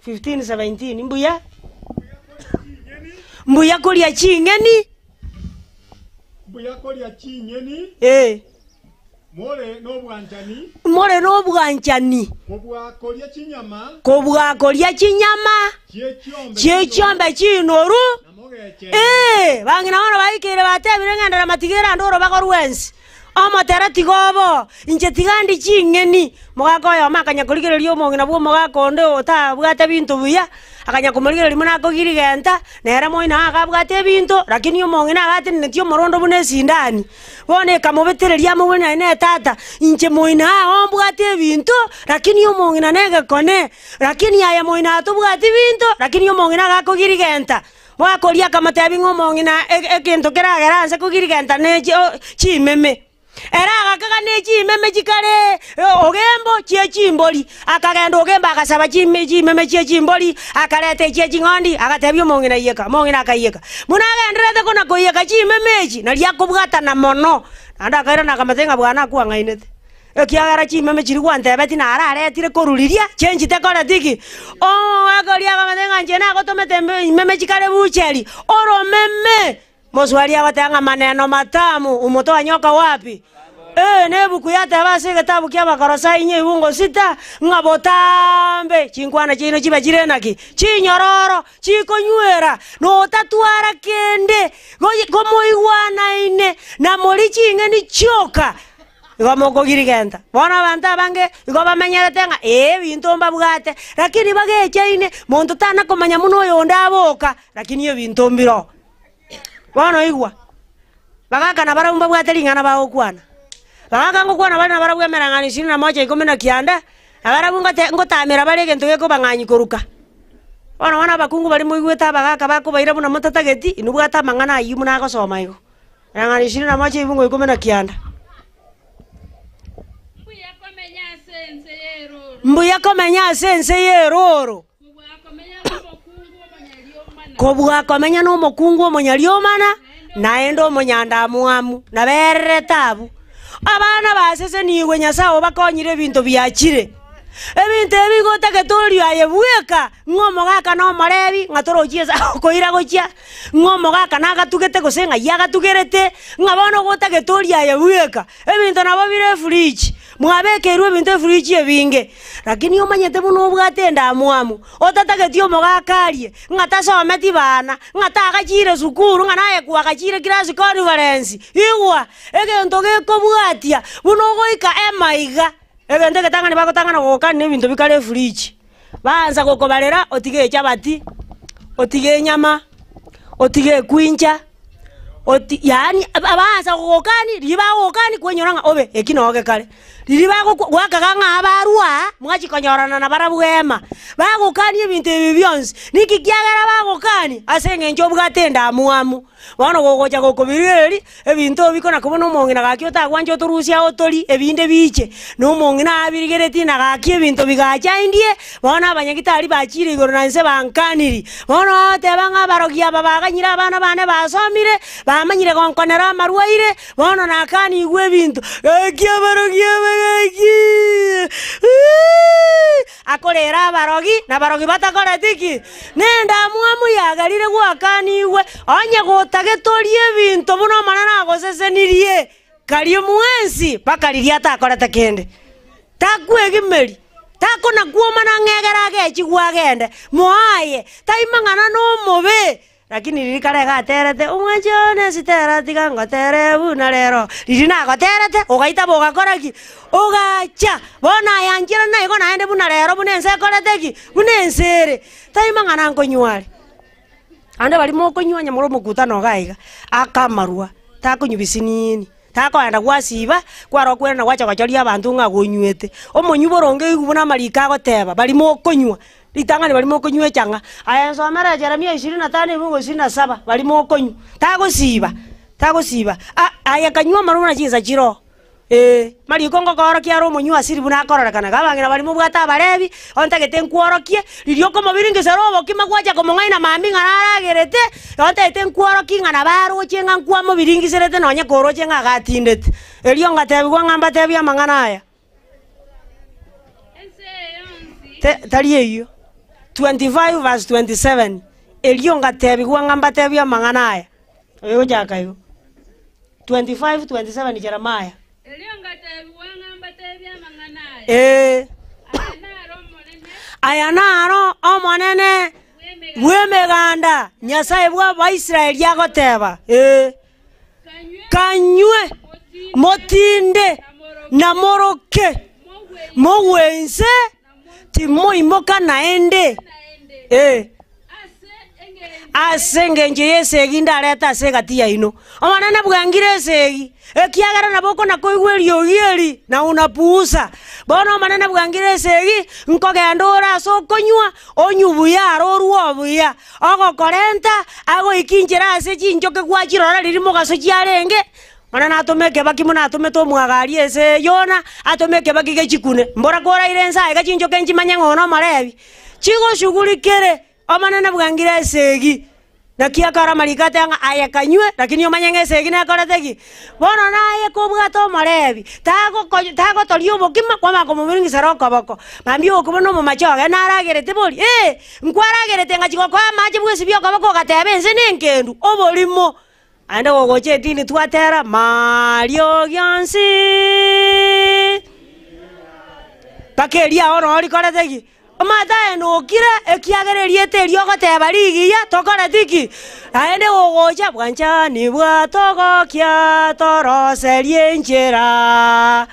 15 17 mbuya, mbuya koria ching'eni, Mbuya koria chinyeni, eh. More nobwanchani. More nobwanchani. Kobua koria chinyama. Kobua koria chinyama. Chie chiombe chinoru. Ee, bang'ina bono baikeire batebire ng'a enderema tiga erande orobago rwensi. Omotere tiga obo, inche tiga ndi ching'eni. Mogaka oyomo akanya korigereria omong'ina bwa omogaka onde otabwate binto buya, akanya komorigereria buna akogirigenta, nere moino iga abwate ebinto, lakini omong'ina agatenenetie omorondo buna esindani. Bono ekamobetereria amobori naye ne tata, inche moino aa ombwate ebinto, lakini omong'ina negekone, lakini aye moino aa tobwati binto, lakini omong'ina agakogirigenta. Moakoria akamotebia ng'a omong'ina ege egento keragere anse kogirigenta ne chi o chimeme. Ere agakaga ne chimeme chikare ogembo chie chimbori, akagenda ogembo agasaba chime chimeme chie chimbori, akareta echie ching'ondi, agatebia omong'ina iyeka, omong'ina akaiyeka. Buna agendererete kona koiyeka chimeme echi, nario akobwatana mono, naende akairana akamotebia ng'a bwana akwang'ainete, ekiagera chimeme chiria gwantebetie nararetire korwa riria, chenchi tekoreti ki? Omogaka oria akamotebia ng'a inche nagotomete embe imeme chikare bucheri, oromeme! Moswari agoteba ng'a maneno matamu, omoto anyoka wapi? Ee, nebuku yateba ase egetabu ki'Abakolosai inye ebungo sita, ng'a botambe chinkwana chiaino chibe chire naki? Chinyororo, chikonywera, na otatwara kende, goyi komoigwanaine, na mori ching'eni chioka, igo mokogirigenta. Bono abanto abange igo bamenyerete ng'a ee ebinto mbabwate, lakini bagechaine, monto tana komanya buna oyonde aboka, lakini ebinto mbiroo. Bono igwa, bagaka nabarabwo mbabwate ring'ana bagokwana. Bagaka ngokwana bare nabarabwo emereng'anio ishirini na moja ikomi na kianda, nabarabwo ngote ngotamera bare egento gekobang'anyia koruka. Bono bono abakungu baria moigwete abagaka bakobaira buna motatageti, inwe bwate amang'ana ayio buna agosoma igo. Emereng'anio ishirini na moja ebungo ikomi na kianda. Mbuya komenya ase ense y'eroro. Mbuya komenya ase ense y'eroro. Kobua komenya nomokungu omonyariomana, naende omonyandamwamu, na berere taabu. Abana basesenigwe Nyasae obakonyire ebinto biachire. Ebinto ebi igo otagete orio aye bweka, ng'a omogaka na omorebi, ng'a torochi ase okoira gochia, ng'a omogaka nagatugete gose ng'ai agatugerete, ng'a bono igo otagete orio aye bweka. Ebinto nabo bire efridge, mwabekeirwe ebinto efridge ebinge, lakini omanyete buna obwate endamwamu, otatageti omogaka arie, ng'a tasometi bana, ng'a tagachire sukuru, ng'a naye kwagachire class conference, igwa, egento gekobwatia buna ogoika emaiga, egento egetang'ani bagotang'ana gogokani na ebinto bikare efridge, baansa gokobarera otige echabati, otige enyama, otige ekwincha. Oti yaani abaansa gogokani, riria bagogokani kwenyora ng'a obe eki noo gekare. Riria bagokwa gwakaga ng'a abarwa aa, mwachia konyorana nabarabwo ema, bagokania ebinto ebi bionsi, niki kiagera bagokani? Ase eng'encho obwate endamwamu. Bono gogocha gokobirigereria, ebinto ebi kona kobuna omong'ina gaki otagwancha otorusie ao tori, ebinde biche, na omong'ina abirigeretie na gaki ebinto bigacha indie, Bono abanyagitari bachiire igoro na inse bankaniri. Bono agoteba ng'a abarogi aba baganyire abana bane basomire, bamanyire gonkonera amarwaire, bono nakanigwe ebinto. Gaki abarogi aba gaki! Uuh! Akorera abarogi, na abarogi batakoreti ki? Nendamwamu yagerire gwakanigwe, onye gotagete orie ebinto buna Omonene agosesenirie, karie mwensi mpaka riria atakorete kende. Takwegimeri, takona-kwomana ng'a egere agechigwe agende, moaye, tai mang'ana nomobe. Lakini riria kare iga aterete, Omwanchi one Esitera, tiga ngotere buna rero. Riria nagoterete, ogaitaba ogakora ki? Ogacha. Bono aya nchera naigo naende buna rero buna ense ekorete ki? Buna ense ere. Tai mang'ana nkonywa are. Naende baria mokonywa onye more omokutano iga iga, aka amarwa, takonywa bisiniini. Takoenda gwasiba, kware okwerena gwacha gochoria abanto ng'a gonywete. Omonywi boronge oigwe buna amariko agoteba, baria mokonywa, ritang'ani baria mokonywa echang'a. Aye nsomere Jeremia ishirini na tano ebuku ishirini na saba, baria mokonywa. Tagosiba, tagosiba, a- aye kanywa amarwa buna chinsa chire oo. Ee, mariko ngokoorokia are omonywi asiri buna akororekana. Iga abang'ina baria mobwate abarebi, ontagete nkworokie, riria okomobiringisera obokima gwacha komong'aina mambia ng'a naragerete, ontagete nkworokie ng'a nabo aroche ng'a nkwamobiringiserete nonye koroche ng'a agatindete. Erio ngatebigwa ng'a mbatebie amang'ana aya. Ense eye yonsi Te- tari eyio. 25 verse 27, Erio ngatebigwa ng'a mbatebie amang'ana aya. Oyogochaka igo. 25, 27 Jeremiah. Erio ngateebigwa ng'a mbateebie amang'ana aya. Ee. Aya naro Omonene Aya naro Omonene bw'emeganda, bw'emeganda, Nyasae bw'Abaisraeli agoteba, Ee, kanywe kanywe, motinde, motinde, na moroke, na moroke, mogwe mogwe inse, na mogwe timoimoka naende. naende. Ee. Ase engencho Ase engencho y'esegi ndarete ase egati yaino. Omonene bwangire esegi, ekiagera nabo okona-koigwa eriogi eri, na unapuusa. Bono Omonene bwangire esegi, nkogenda ore ase okonywa, onywe buya aro orue obuya, ogokorenta, agoikie inchera ase chinchoke gwachirora riria mogaso chiarenge, Omonene atome ekebaki buna atomete omwagaria ase Yona, atome ekebaki gechikune. Mbora koraire inse aiga chinchoke nchimanye ng'a oyo nomorebi, chigoshugurikere. Omonene bwangire esegi, naki akare amariko ateba ng'a aye kanywe, lakini omanye ng'a esegi nekorete ki? Bono naye kobwate omorebi, tagokonya tagotoria obokima, kwamanya komobiringisera okoboko, mambia okobua omomache oye naragerete bori, eh, nkwaragerete ngachia gokoa amache bwesibia okoboko ogateba ense nenkendu, oborimo. Naende gogocha etini twatera mariogi onsi, mpaka erio ao noo rikorete ki? Omanyete aye nokire, ekiagera erieta erio ogoteba rigiya, tokoreti ki? Naende gogocha bwanchani bwatogokia toroserie enchera,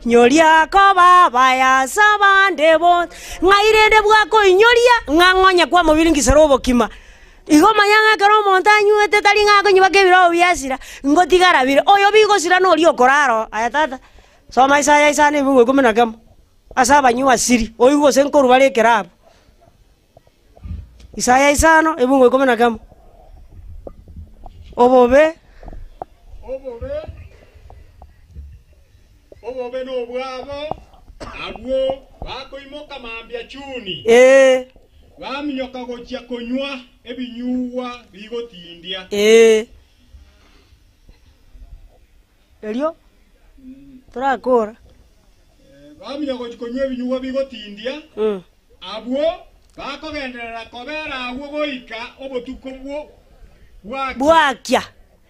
nyoria koba abaya ase abande bonsi, ng'ai rende bwakoinyoria ng'a ng'onye kwamobiringisera obokima. Igo manya ng'a ekero omonto anywete tari ng'a akonywa mpaka ebirogo biasira, ngotigara bire. Oyo bigosira noria okorara oo. Aye tata, soma Isaya isano ebungo ikomi na kemo, ase abanywa asiri, oigwe gose nkorwa bare ekerabu. Isaya isano ebungo ikomi na kemo. Obobe. Obobe, obobe nobwabo abwo bakoimoka mambia chuni. Ee. Baminyoka gochia konywa ebinyugwa bigotindia. Ee. Erio torakora. Baminyoka gochia konywa ebinyugwa bigotindia, abwo bakogenderera kobera agwo goika obotuko bwakia. Bwakia,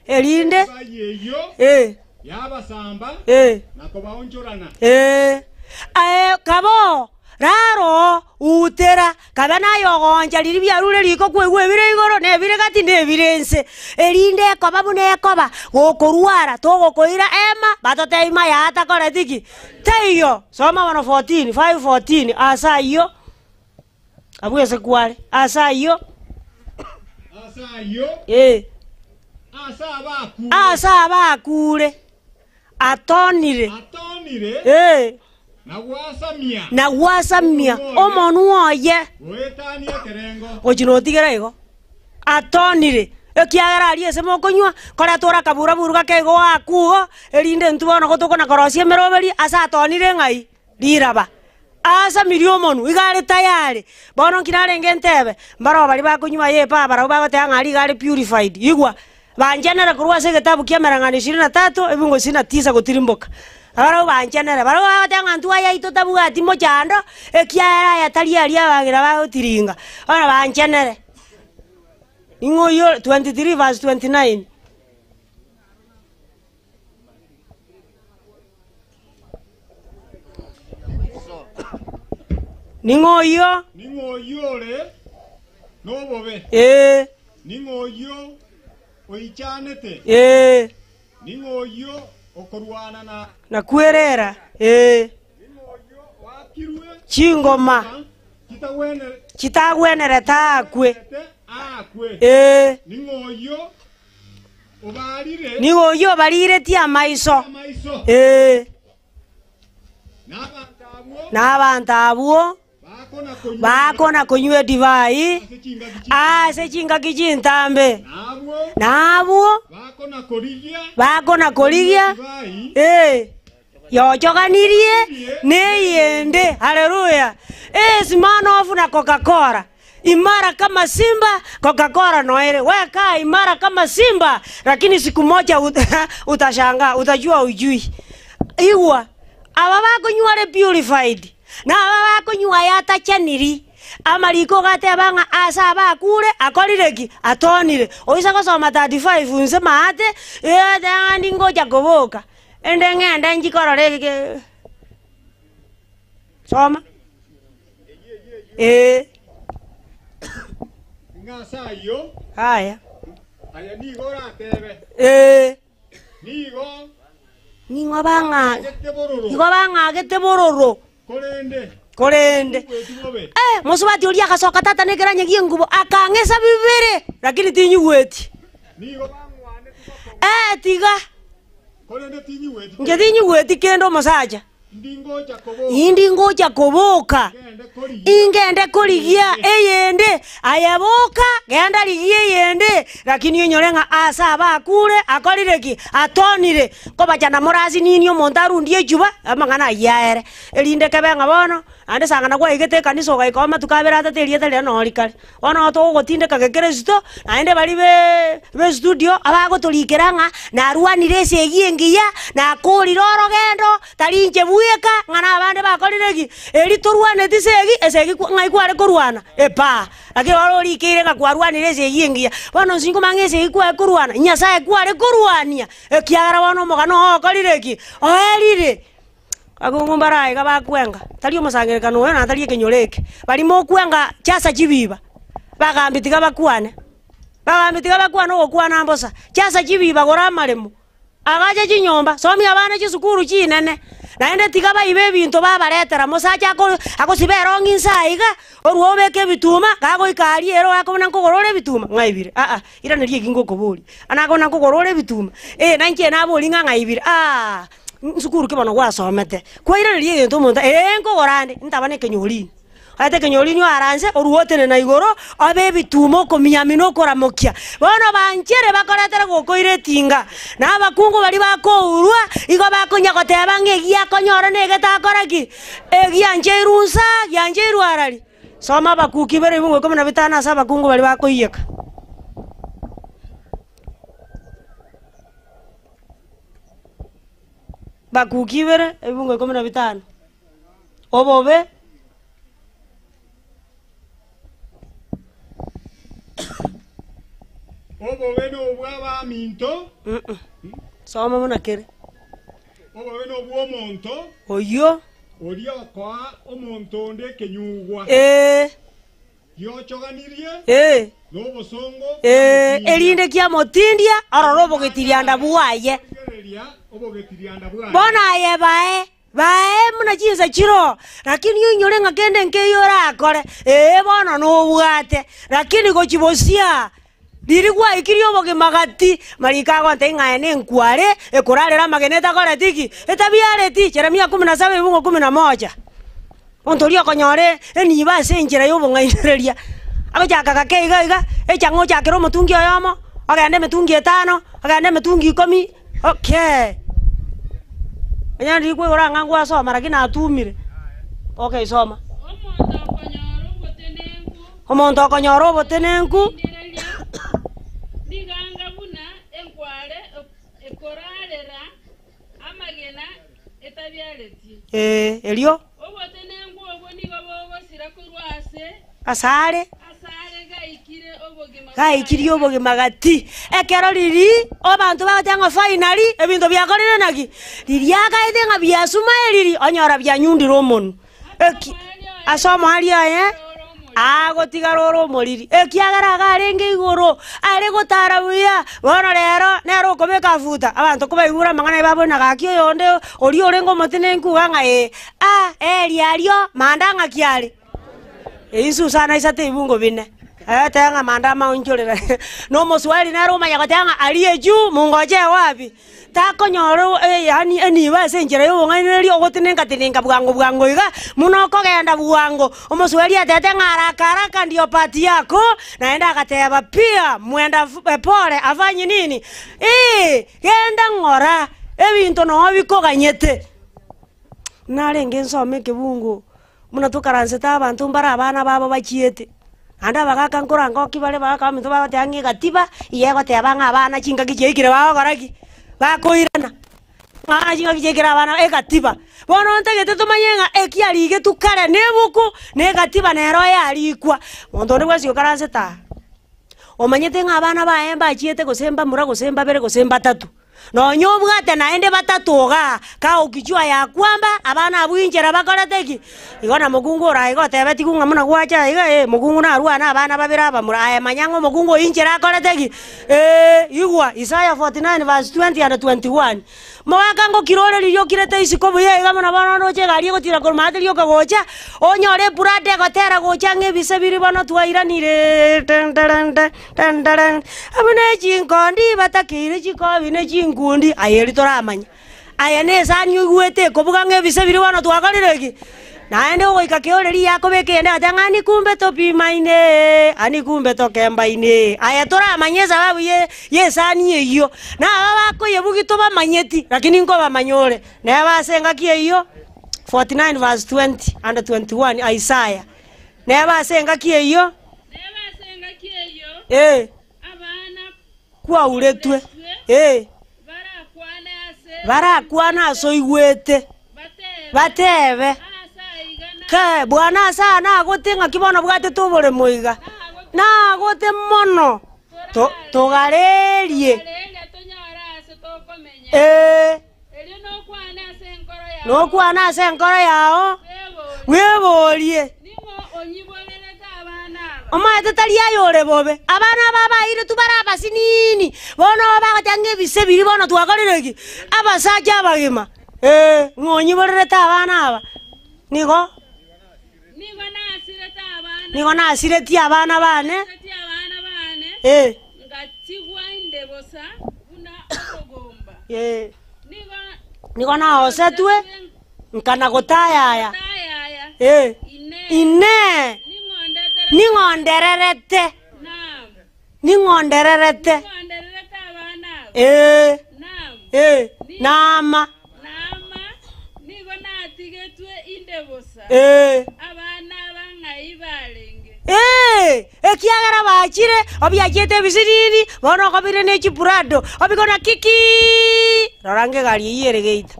erinde. Edivai eyio Ee. yabasamba Ee. na kobaonchorana. Ee. Aye kaba oo, rara oo, utera, kabe naye ogooncha riria biarure riko kwaigwa ebire igoro, na ebire gati, na ebire inse. Erinde ekoba buna ekoba, gokorwara, togokoira ema, batotebie maya atakoreti ki? Taiyo. Soma bono 14, 5:14, ase ayio, abwo ase kware, ase ayio. Ase ayio, Ee. ase abakure. Ase abakure, atonire. Atonire, Ee. na gwasamia. Na gwasamia omonwa oye. Goetania ekerengo. Gochia notigera igo. Atonire, ekiagera aria ase mokonywa, koreta ore akaburaburu gake igo goakwa igo, erinde intwe bono gotokona korosia emeroberi ase atonire ng'ai? Riraba. Aasamirie omonwa, iga are tayari. Bono nki narenge ntebe? Mbaroo baria bakonywa aye epaa barabwo bagoteba ng'a aria iga are purified. Igwa, banchanere korwa ase egetabu kia Emereng'anio ishirini na tatu, ebungo ishirini na tisa gotirimboka. Barabwo banchanere, barabwo bagoteba ng'a intwe aya aito tabwati mochando, ekiagera aya tari aria abang'ina bagotiringa. Bono banchanere. Ning'o oyio 23 verse 29. Ning'o oyio? Ning'o oyio ore nobobe Ee. Ning'o oyio oichanete? Ee. Ning'o oyio okorwana na. Na kwerera? Ee. Ning'o oyio oakirwe Chingoma. chitagwenerete Chitagwenerete aakwe. aakwe? Ee. Ning'o oyio obarire Nigo oyio obariretie amaiso. amaiso? Ee. Nabanto abwo Na abanto abwo bakona konywa bakona konywa edivai ase chingaki chi ase chingaki chintambe. nabwo Nabwo bakona korigia bakona korigia divai ee yochoganirie neyende. Haleluya! Simanofu na Coca-Cola imara kama simba, Coca-Cola noere weka imara kama simba, lakini siku moja utashangaa, utajua ujui. Igwa aba bakonywa are purified na aba bakonywa yatachaniri amariko gateba ng'a ase abakure akorire ki atonire oisa gosoma 35 nse maate ndi ngocha koboka ende ng'ende nchikorora ege soma ee ng'ase ayio haya aya nigo oratebe ee nigo ning'o bang'a gete bororo igo bang'agete bororo korende korende bweti bobe Eh, mosubati oria agasoka tata nekeranya gie ngubo akang'esa bibere lakini tinyigweti nigo bang'wanete boko eh tiga korende tinyigweti inche tinyigweti kende omosacha ndi ngocha koboka indi ngocha koboka ngende korigia ingende korigia eyende aye boka genda rigia eyende lakini onyore ng'a ase abakure akorire ki atonire kobachana morasinini omonto arundie echuba amang'ana aywo aere erinde kebe ng'a bono ande sang'ana kwaigete ekanisa ogaika amatuko abere atato erieta riria noo rikare. Bono togogotindeka gekristo naende baria be be studio abagotorikera ng'a narwanire esegi engiya nakorire orogendo tari inche bweka ng'a na abande bakorire ki eri torwaneti esegi esegi kwa ng'ai kware korwana epaa. Lakini bono orikeire ng'a kwarwanire esegi engiya bono inse nkomanya ng'a esegi kware korwana nyasaye kware korwania ekiagera bono omogano oo okorire ki oerire. Abakungu mbare aiga bakwenga, tari omosangererekano oyo na tari ekenyoro eke, baria mokwenga chiasa chibiba, bagambi tiga bakwane, bagambi tiga bakwane ogokwana mbosa, chiasa chibiba gora amaremo, agache chinyomba, somia abana chisukuru chinene, naende tiga baibe ebinto babaretera mosacha ako agosiba erong'i inse aiga, orwe obeke ebituma, gagoika aria ere akobuna nkogora ore ebituma, ng'aibire aa, iraneria eki ngokoboria, ana akobuna nkogora ore ebituma, eh nainche nabori ng'a ng'aibire aah. Nsukuru ki bono gwasomete? Kwairaneria egento omonto ee nkogora ande, ntaba na ekenyorini. Omanyete ekenyorini oaranse, orue otenena igoro, obe ebituma okomiamina okoramokia. Bono banchere bakoretere gokoira etinga, na abakungu baria bakourwa, igo bakonya goteba ng'a egi akonyora na egetakora ki? Egiancheirwe nsa, giancheirwe arari. Soma Abakuki ibere ebungo ikomi na bitano ase abakungu baria bakoiyeka. Bakuki ibere, ebibungo ikomi na bitano. Obobe. Obobe nobw'abaminto. Soma buna kere. Obobe nobw'omonto. Oyio. Oria okoa omonto onde ekenyugwa. Ee. Giochoganirie Ee. nobosongo Ee, bw'amotindia. erinde kiamotindia orore obogetirianda bwaye. Rigereria obogetirianda bwaye. Bono aye bae, bae buna chinsa chiroo, lakini oinyore ng'a kende nkeiyo orakore, ee bono nobwate, lakini gochia bosia riria gwaikirie obogima gati, mariko agontebia ng'a aye nenkware ekorarera amagena etakoreti ki? Etabiareti. Jeremia kumi na saba ebungo kumi na moja. Omonto oria okonyora enibo ase enchera y'obong'ainereria, agochaka gake iga iga, echang'a ochakere omotungi oyomo, ogende emetungi etano, ogende emetungi ikomi, okay. Onye ndiri koigora ng'a ngwasoma lakini natumire, okay soma. Omonto okonyora obotenenku. Omonto okonyora obotenenku. Ng'ainereria, riganga buna enkware ekorarera Amagena etabiaretie. Ee, erio. Obotenenku obwo nigo bogosira korwa ase. Asare. Asare gaikire obogima Gaikirie obogima gati. Ekero riria abanto bagoteba ng'a finally ebinto biakorire naki? Riria agaete ng'a biasumaye riria, onyora bianyundire omonwe. Eki, ase omoerio oye, Agotigara ore omoriri, ekiagera iga arenge igoro, are gotara buya, bono rero, nere okobeka afuta, abanto kobaigure amang'ana aye babore na gaki oyonde oria orenge omotenenku iga ng'a ee, ah, eria aria manda ng'aki are. Eyio Susana aisate ebibungo bine, agateba ng'a manda amaonchorera na omoswahili nere omanya goteba ng'a aria juu mungochee wapi? Takonyora yaani enibo ase enchera ya obong'ainereria ogotenenka-tenenka bwango bwango iga, buna okogenda bwango. Omoswahili atebete ng'a haraka haraka ndio pati yako, naende agateba pia mwenda pole afanyi nini? Eeh, genda ng'ora, ebinto noo bikoganyete. Narenge nsome ekebungo. Buna tokaransete abanto mbare abana babo bachiete, naende abagaka nkorangoki bare bagaka baminto bagoteba ng'a egatiba iga egoteba ng'a abana chingaki chiaikire bagokora ki? Bakoirana, ng'a chingaki chiaikire abana egatiba. Bono ntagete tomanye ng'a ekiarigetwe kare na ebuku, na egatiba nero yarikwa. Monto onde bwensi okaransete aa, omanyete ng'a abana baye mbachiete gose mbamura gose mbabere gose mbatato. Nonya obwate naende batato igaa, kagokichwa ya kwamba abana abwo inchera bakorete ki? Igo na mokungu ore aiga otebetigwe ng'a buna gwacha aiga eh, mokungu narwane abana babere abamura, aye manya ng'a omokungu oyio inchera akorete ki? Eeh, igwa, Isaiah 49 verse 20 and 21. Mogaka ngokira ore riria okirete isiko buya iga buna bono ndoche egari egotira korwa maate rioka gocha, onyore eprado egotera gocha ng'a ebise biria bono twairanire tenterente. Tenteren, abwo ne chinkondi batakeire chikobi ne chinkundi, aye eri toramanya. Aye nesani oigwete ekobuga ng'a ebise biria bono twakorire ki? Naende ogoika keore riya akobeka eyende agateba ng'a ani kumbe topimaine, ani kumbe tokembaine. Aye toramanye esababu ye yesani eyio, na aba bakoyebugia tobamanyeti, lakini nkobamanya ore. Neba ase engaki eyio, 49 verse 20 and 21 Isaiah. Neba ase engaki eyio. Nebe ase engaki eyio Ee. abana Kwauretwe. Ee. barakwane ase Barakwane ase oigwete. batebe, Batebe. Aase aiga na Ke, Bwana ase aa nagote ng'aki bono bwatete oboremo iga. Nagote mono. To, togarerie. togareria tonyore aase tokomenya. Ee. Erio nokwane ase enkoro yao. Nokwane ase enkoro yao. Bweborie. Bweborie. Ning'o onyiborerete abana aba? Omanyete tari aye ore bobe. Abana aba abairetwe bare abasinini, bono bagoteba ng'a ebise biria bono twakorire ki? Abasacha abagima. Ee, ng'o onyiborerete abana aba? Nigo Nigo nasirete abana. Nigo nasiretie abana bane. Nasiretie abana bane. Ee. Ngatigwa inde bosa buna omogomba. Ee. Nigo Nigo naosetwe, nkana gotayaya. Gotayaya. Ee. Inee! Inee! Ning'o ndeterete? Ning'o ndererete? Naam. Ning'o ndererete? Ning'o ndererete abana aba? Ee. Naam. Ee. Naama. Naama, nigo natigetwe inde bosa, Ee. abana aba ng'ai barenge? Ee, ekiagera bachire, obiachete ebisiriri, bono okobire ne chiprado, obikona kikii, rora ng'egari eyio ere geita.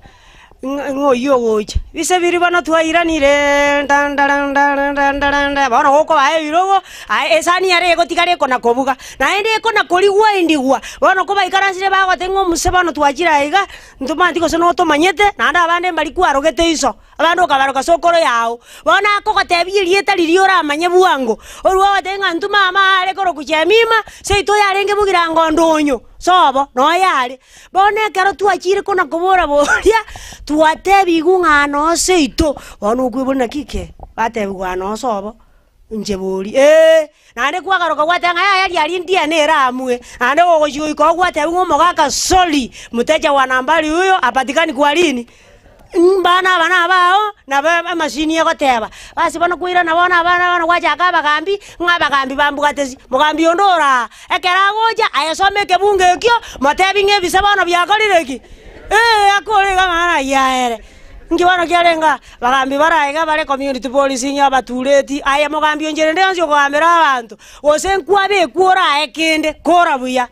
Ng'a ng'a oyio ogocha, bise biria bono twairanire ndandaranda bono gokobaa ebirogo, aye esani ere egotigara ekona kobuga, naende ekona korigwa endigwa, bono kobaikaransire bagoteba ng'a omuse bono twachire aiga, ntomanyeti gose notomanyete, naende abande mbari kwarogete iso. Abande okabaroka sokoro yao. Bono akogotebia erieta riria oramanye bwango, orue ogotebia ng'a intwe mama are korokwa Jemima, seito oyarenge bogirango onde onyo, sobo, noyo are. Bono ekero twachire kona kobora boria, twatebigwe ng'a noo seito, bono okoiborwa naki ki? Batebigwa noo sobo, inche bori ee, naende kwagaruka gwateba ng'a yaya riaria ndiane ere amwe, naende gogochia goika oo gwatebigwa ng'a omogaka sorry, mteja wa nambari huyo hapatikani kwa lini? Mbana aba nabao, nabo emashini egoteba. Basi bono kwairana bono abana bono gwachaka abagambi, ng'a abagambi bambwatesi, mogambi onde ore aa, ekero agocha aye soma ekebungo ekio, motebi ng'a ebise bono biakorire ki? Ee akore iga amang'ana ayio aere. Inki bono kiarenge aa, bagambi bare aiga bare community policing abatureti, aye mogambi onchera ende yonsi okogambera abanto, gose nkwabekwa orae kende, kora buya.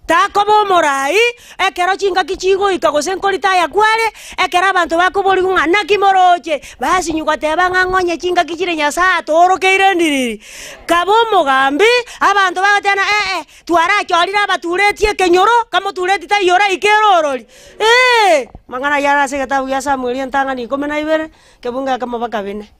Takoba omoraai ekero chingaki chigoika gose nkoritaya kware, ekero abanto bakoborigwa ng'a naki moroche, basinywa goteba ng'a ng'onye chingaki chire Nyasae atoorokeire ndiriri. Kaba omogambi, abanto bagoteba ng'a ee, twarachorire abatureti ekenyoro, kamotureti taiyo oraike ere orori. Ee, amang'ana ayio are ase egetabu gia Samueli entang'ani ikomi na ibere, ekebungo ekemo mpaka bine.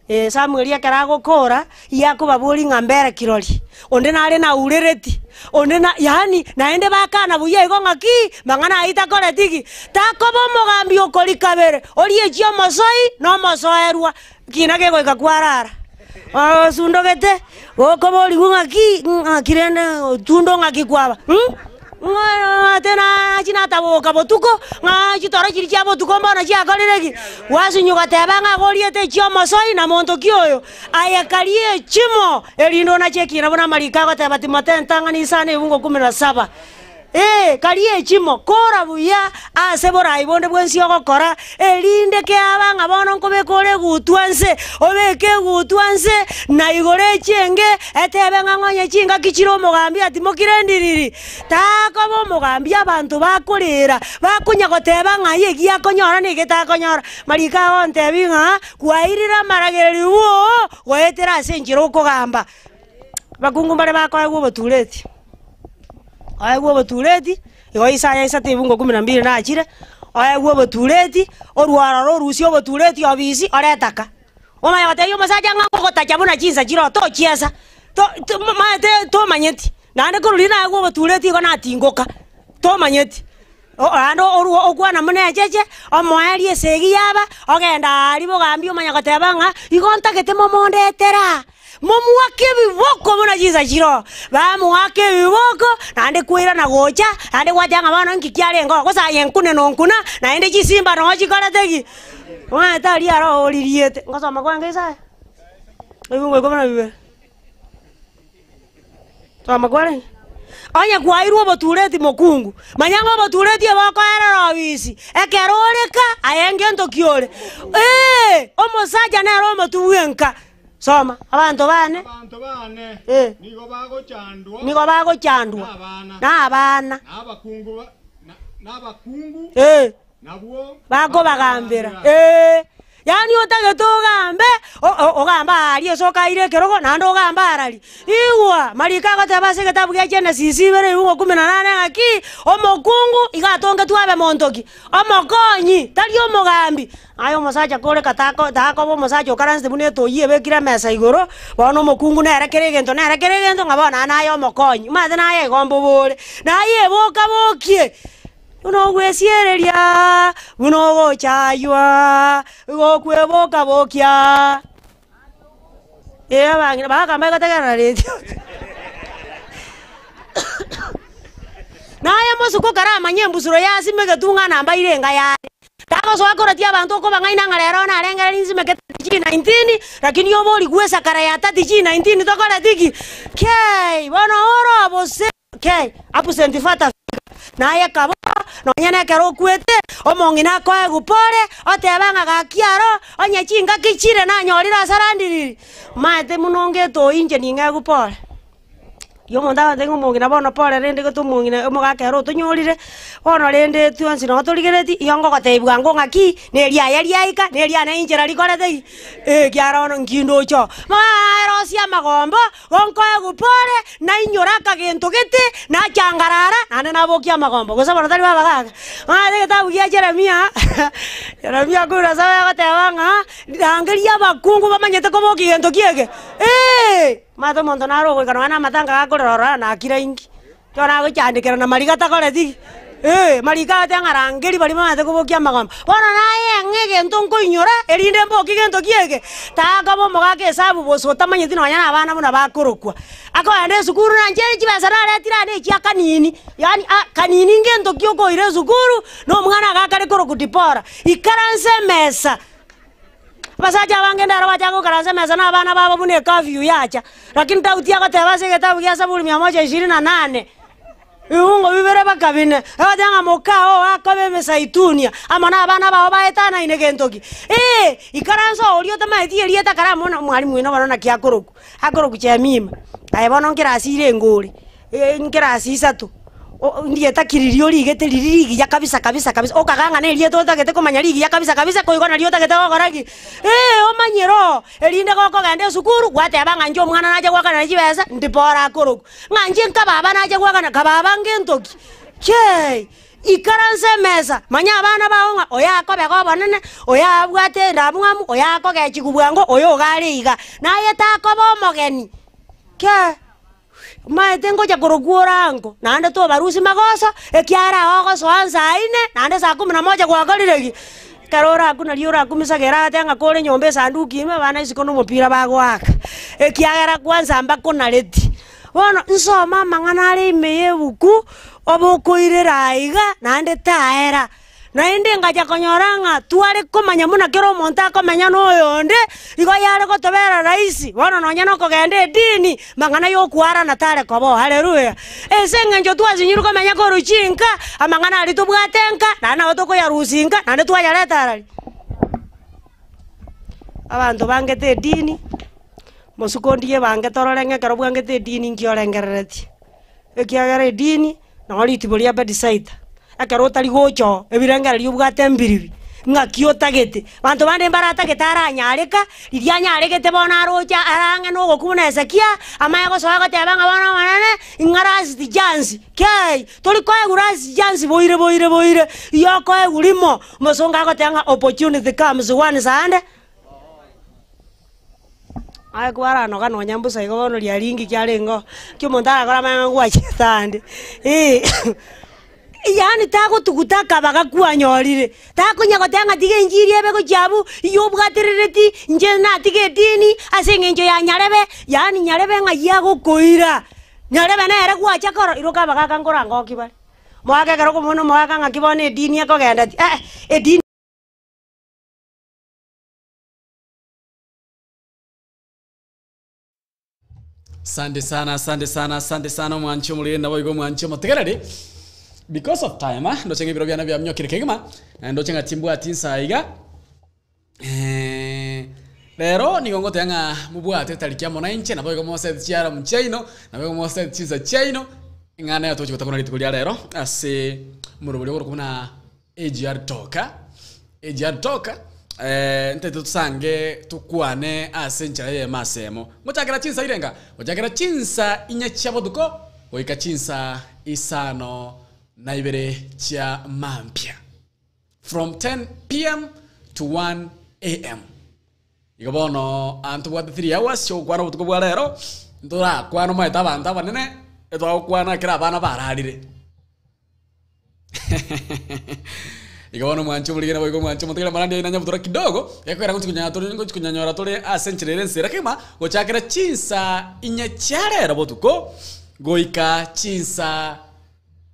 Ee, Samweli ekero agokora, igo akobaboria ng'a mbere kirori, onde nare naurereti, onde na yaani naende bakana buya igo ng'aki, mang'ana ayio takoreti ki? Takoba omogambi okori kabere, orie echia omosoi na omosoerwa, kina kegoika kwarara. Osundogete, gokoborigwa ng'aki, ng'aki rende otundo ng'aki kwaba mh. Ng'a nachi nataboka botuko, ng'a chitoro chiria chia botuko mbono chiakorire ki? Gwasinywa goteba ng'a goriete echi'omosoi na monto ki oyo? Aye karie echimo, erinde onache ekina buna amariko agoteba Timotheo entang'ani isano ebungo kumi na saba. Ee, karie echimo, kora buya ase borai bonde bwensi ogokora, erinde keaba ng'a bono nkobeka ore egutwa nse, obeke egutwa nse, na igoro echenge, etebe ng'a ng'onye chingaki chire omogambi atimokire ndiriri. Takoba omogambi abanto bakorera, bakonya goteba ng'a aye eki akonyora na eke takonyora. Mariko agontebia ng'a kwairire amaragererio bwoo goetera ase enchera okogamba. Abakungu mbare bakoegwa obotureti, oegwe obotureti, igo Isaya isato ebungo kumi na mbili nachire, oegwe obotureti, orwe ororo orusie obotureti obisi orete aka. Omanye gotebia omosacha ng'a ngogotacha buna chinsa chire oo tochiesa, to- to maete tomanyeti, naende korwa riria naegwa obotureti igo natingoka, tomanyeti. Naende orwe okwana buna echeche, omoerio esegi yaba, ogenda aaria bogambi omanye goteba ng'a igo ntagete momondetera, momoake ebiboko buna chinsa chire oo. Bamoaka ebiboko, naende koirana gocha, naende gwateba ng'a bono nki kiarenge oo, gose aye nkune na onkuna, naende chisimba noo chikorete ki? Omanyete aria aro oririete, ngosoma kwange Isaya, ebungo ikomi na bibere. Soma kwarenge? Onye kwairwe obotureti mokungu, manya ng'a obotureti obo okoerera obisi, ekero ore ka, aye ngento ki ore? Ee, omosacha nere omotwe bwenka. Soma, abanto bane Abanto bane Eh. nigo bagochandwa nigo bagochandwa nabana, na abana, na abakungu ba- na- na abakungu ee. nabwo Bakobagambera, ee. Yaani otagete ogambe, ogambe aaria ase okaire ekerogo, naende ogambe arari. Igwa, mariko agoteba ase egetabu gia Genesis ibere ebungo kumi na nane ng'aki, omokungu iga atongetwe abe monto ki? Omokonyi, tari omogambi. Aye omosacha kore katako takoba omosacha okaransete buna etoyi ebekire emesa igoro, bono omokungu nere kera egento nere kera egento ng'a bono naye omokonyi. Omanyete naye igo mbobore, naye eboka bokie. Buna ogwesiereria, buna ogochaywa, gokweboka-bokia. Ee abang'ina bagakamba egotegerera redio. Naye mosuku okaramanye embusuro yasimegete ng'a namba ire enga yaye. Tagosoa korotia abanto okobang'aina ng'a rero narengereria nsimeke 30G19, lakini oborigwe esakara ya 30G19 tokoreti ki? Kei! Bono ore obose. Kei, absent father figure, naye kaboa, nonya nekero okwete, omong'ina akoegwe pore, oteba ng'a gaki aro, onye chingaki chire nanyorire ase arandiriri, maete buna ongete oyio inche ning'egwe pore. Riria omonto agotebi ng'a omong'ina bono pore rende gete omong'ina omogaka ere otonyorire, bono rende twensi noo torigeretie, igo ngogotebi bwango ng'aki, na eriaye riaika, na eriane inchera rikorete ki, ekiagera bono nki ndoche oo. Maaaerosie amagombo, Gonkoegwa pore, nainyore akagento gete, nachangarara, naende nabokia amagombo. Gose bono tari b'abagaaka? Omanyete egetabu gia Jeremia, Jeremia korwa ase agoteba ng'a, rangeria abakungu bamanyete kobokia gento ki eke? Eeh! Omanyete omonto nare ogoika nonya na amatanga gakorera ororo nakire inki? Ekero nagochandekera na mariga takoreti ki? Ee, mariko agoteeba ng'a rangeria baria bamanyete kobokia amagombo. Bono naye ng'a egento nkoinyora, erinde mbokie gento ki eke? Takoba omogaka esabu bosa otamanyeti nonya na abana buna bakorokwa. Akogenda esukuru na inche chibesa naretire aa na echia kanini, yaani a kanini ngento ki okoira esukuru, na omwana agakare korokwa Dipora. Ikaransa emesa. Abasacha abange ndaro bachaka goikaransa emesa na abana babo buna ecurfew yacha, lakini Daudi agoteba ase egetabu gia Zaburi mia moja ishirini na nane, ebiungo bibere mpaka bine, agoteba ng'a moka oo akobe emesaitunia amo na abana bao baetanaine gento ki? Ee, ikaransa oria otamaeti erieta kare amo na omwalimu oino bono naki akorokwa, akorokwa Jemima, aye bono nkerasi ire engore. Nkerasi isato, ndieta ki riria origete riria rigiya kabisa kabisa kabisa, okaga ng'a na erieta otagete komanya rigiya kabisa kabisa koigwa nario otagete gokora ki? Ee, omanyire oo, erinde gokogenda esukuru, gwateba ng'a inche omwana nache goakanera chibesa, ndipo orakorokwa, ng'a inche nkababa nache goakana, kababa ngento ki? Chei! Ikaransa emesa, manya abana bao ng'a oyo akobega obonene, oyo abwate endamwamu, oyo akogechigwa bwango, oyo iga are iga. Naye takoba omogeni, kee omanyete ngocha korokwa orango, naende tobarusia magoso, ekiagera aye ogosoa nsa ine, naende saa kumi na moja gwakorire ki? Ekero orakwe nario orakumisage eragoteba ng'a kore nyomba esanduki ime abana isiko na omopira bagoaka, ekiagera kwanza mbakonareti. Bono nsome amang'ana are ime y'ebuku, obe okoirera aiga, naende taera. Naende ngacha konyora ng'a tware komanya buna kera omonto akomenya na oyonde, igo yare gotobera rahisi, bono nonya na okogenda edini, mang'ana ya okwarana tare koba oo, haleluya. Ase eng'encho twasinyirwe komenya korwa chinka, amang'ana aria tobwate nka, naende nabo tokoyarusia nka, naende twayareta arari. Abanto bangete edini, mosuko ndiye bange torore ng'a ekero bwangete edini nki orengereretie. Ekiagera edini noo ritibo ria Bethisaida, ekero otari gocha oo, ebirengererio obwate mbiribi, ng'aki otagete. Abanto bande mbaratagete aranyareka, riria anyaregete bono aroche arang'e na ogokwa buna Hezekia, amanye gosoa agoteba ng'a bono omonene, ing'a last chance, kei, tori koegwa last chance boire boire boire, igo okoegwa rimo, omosongo agoteba ng'a opportunity comes once and. Aye kwaranoga nonya mbosa igo bono riaringi ki arenge oo, ki omonto arakore amanye ng'a ngwachete ande eh yaani tagotuguta akabaga kwanyorire, takonya goteba ng'a tiga enchiri ebe gochia abwo, iywo obwaterereti, inche natiga edini ase eng'encho ya nyarebe, yaani nyarebe ng'ai agokoira, nyarebe nere gwacha korora, iroka abagaka nkorangoki bare, mogaka ekero okomona omogaka ng'aki bono edini ekogenda ti eh edini. Asante sana, asante sana, asante sana omwanchi omoriri naboigo omwanchi omotegereri. Because of time, ah, ndoche ng'a ebiro biane biaminyokire kegima, naende ndoche ng'a timbwati nsa iga. Eh, rero nigo ngoteba ng'a mobwate etariki amo nainche, naboigo mosete chiaramu chiaino, naboigo mosete chinsa chiaino, ng'a naye togochi gotakuna rituko ria rero ase omorobori okorokwa buna AGR Talk, AGR Talk, ntete tosange tokwane ase enchera eyemo ase eyemo. Ngochakera chinsa irenga? Gochakera chinsa inye chia botuko goika chinsa isano na ibere chia mambia. From 10 pm to 1 am. Igo bono aa ntobwate 3 hours chiogokwana obotuko bwa rero, ntorakwane omanyete abanto abanene, etwagokwana ekero abana bararire. Igo bono omwanche omorigena boigo omwanche omotigere amarandi aino anyabutora kidogo, gekogera ngochi konyanya tore ngochi konyanyora tore ase enchera ere ensera kegima, gochakera chinsa inye chia rero botuko, goika chinsa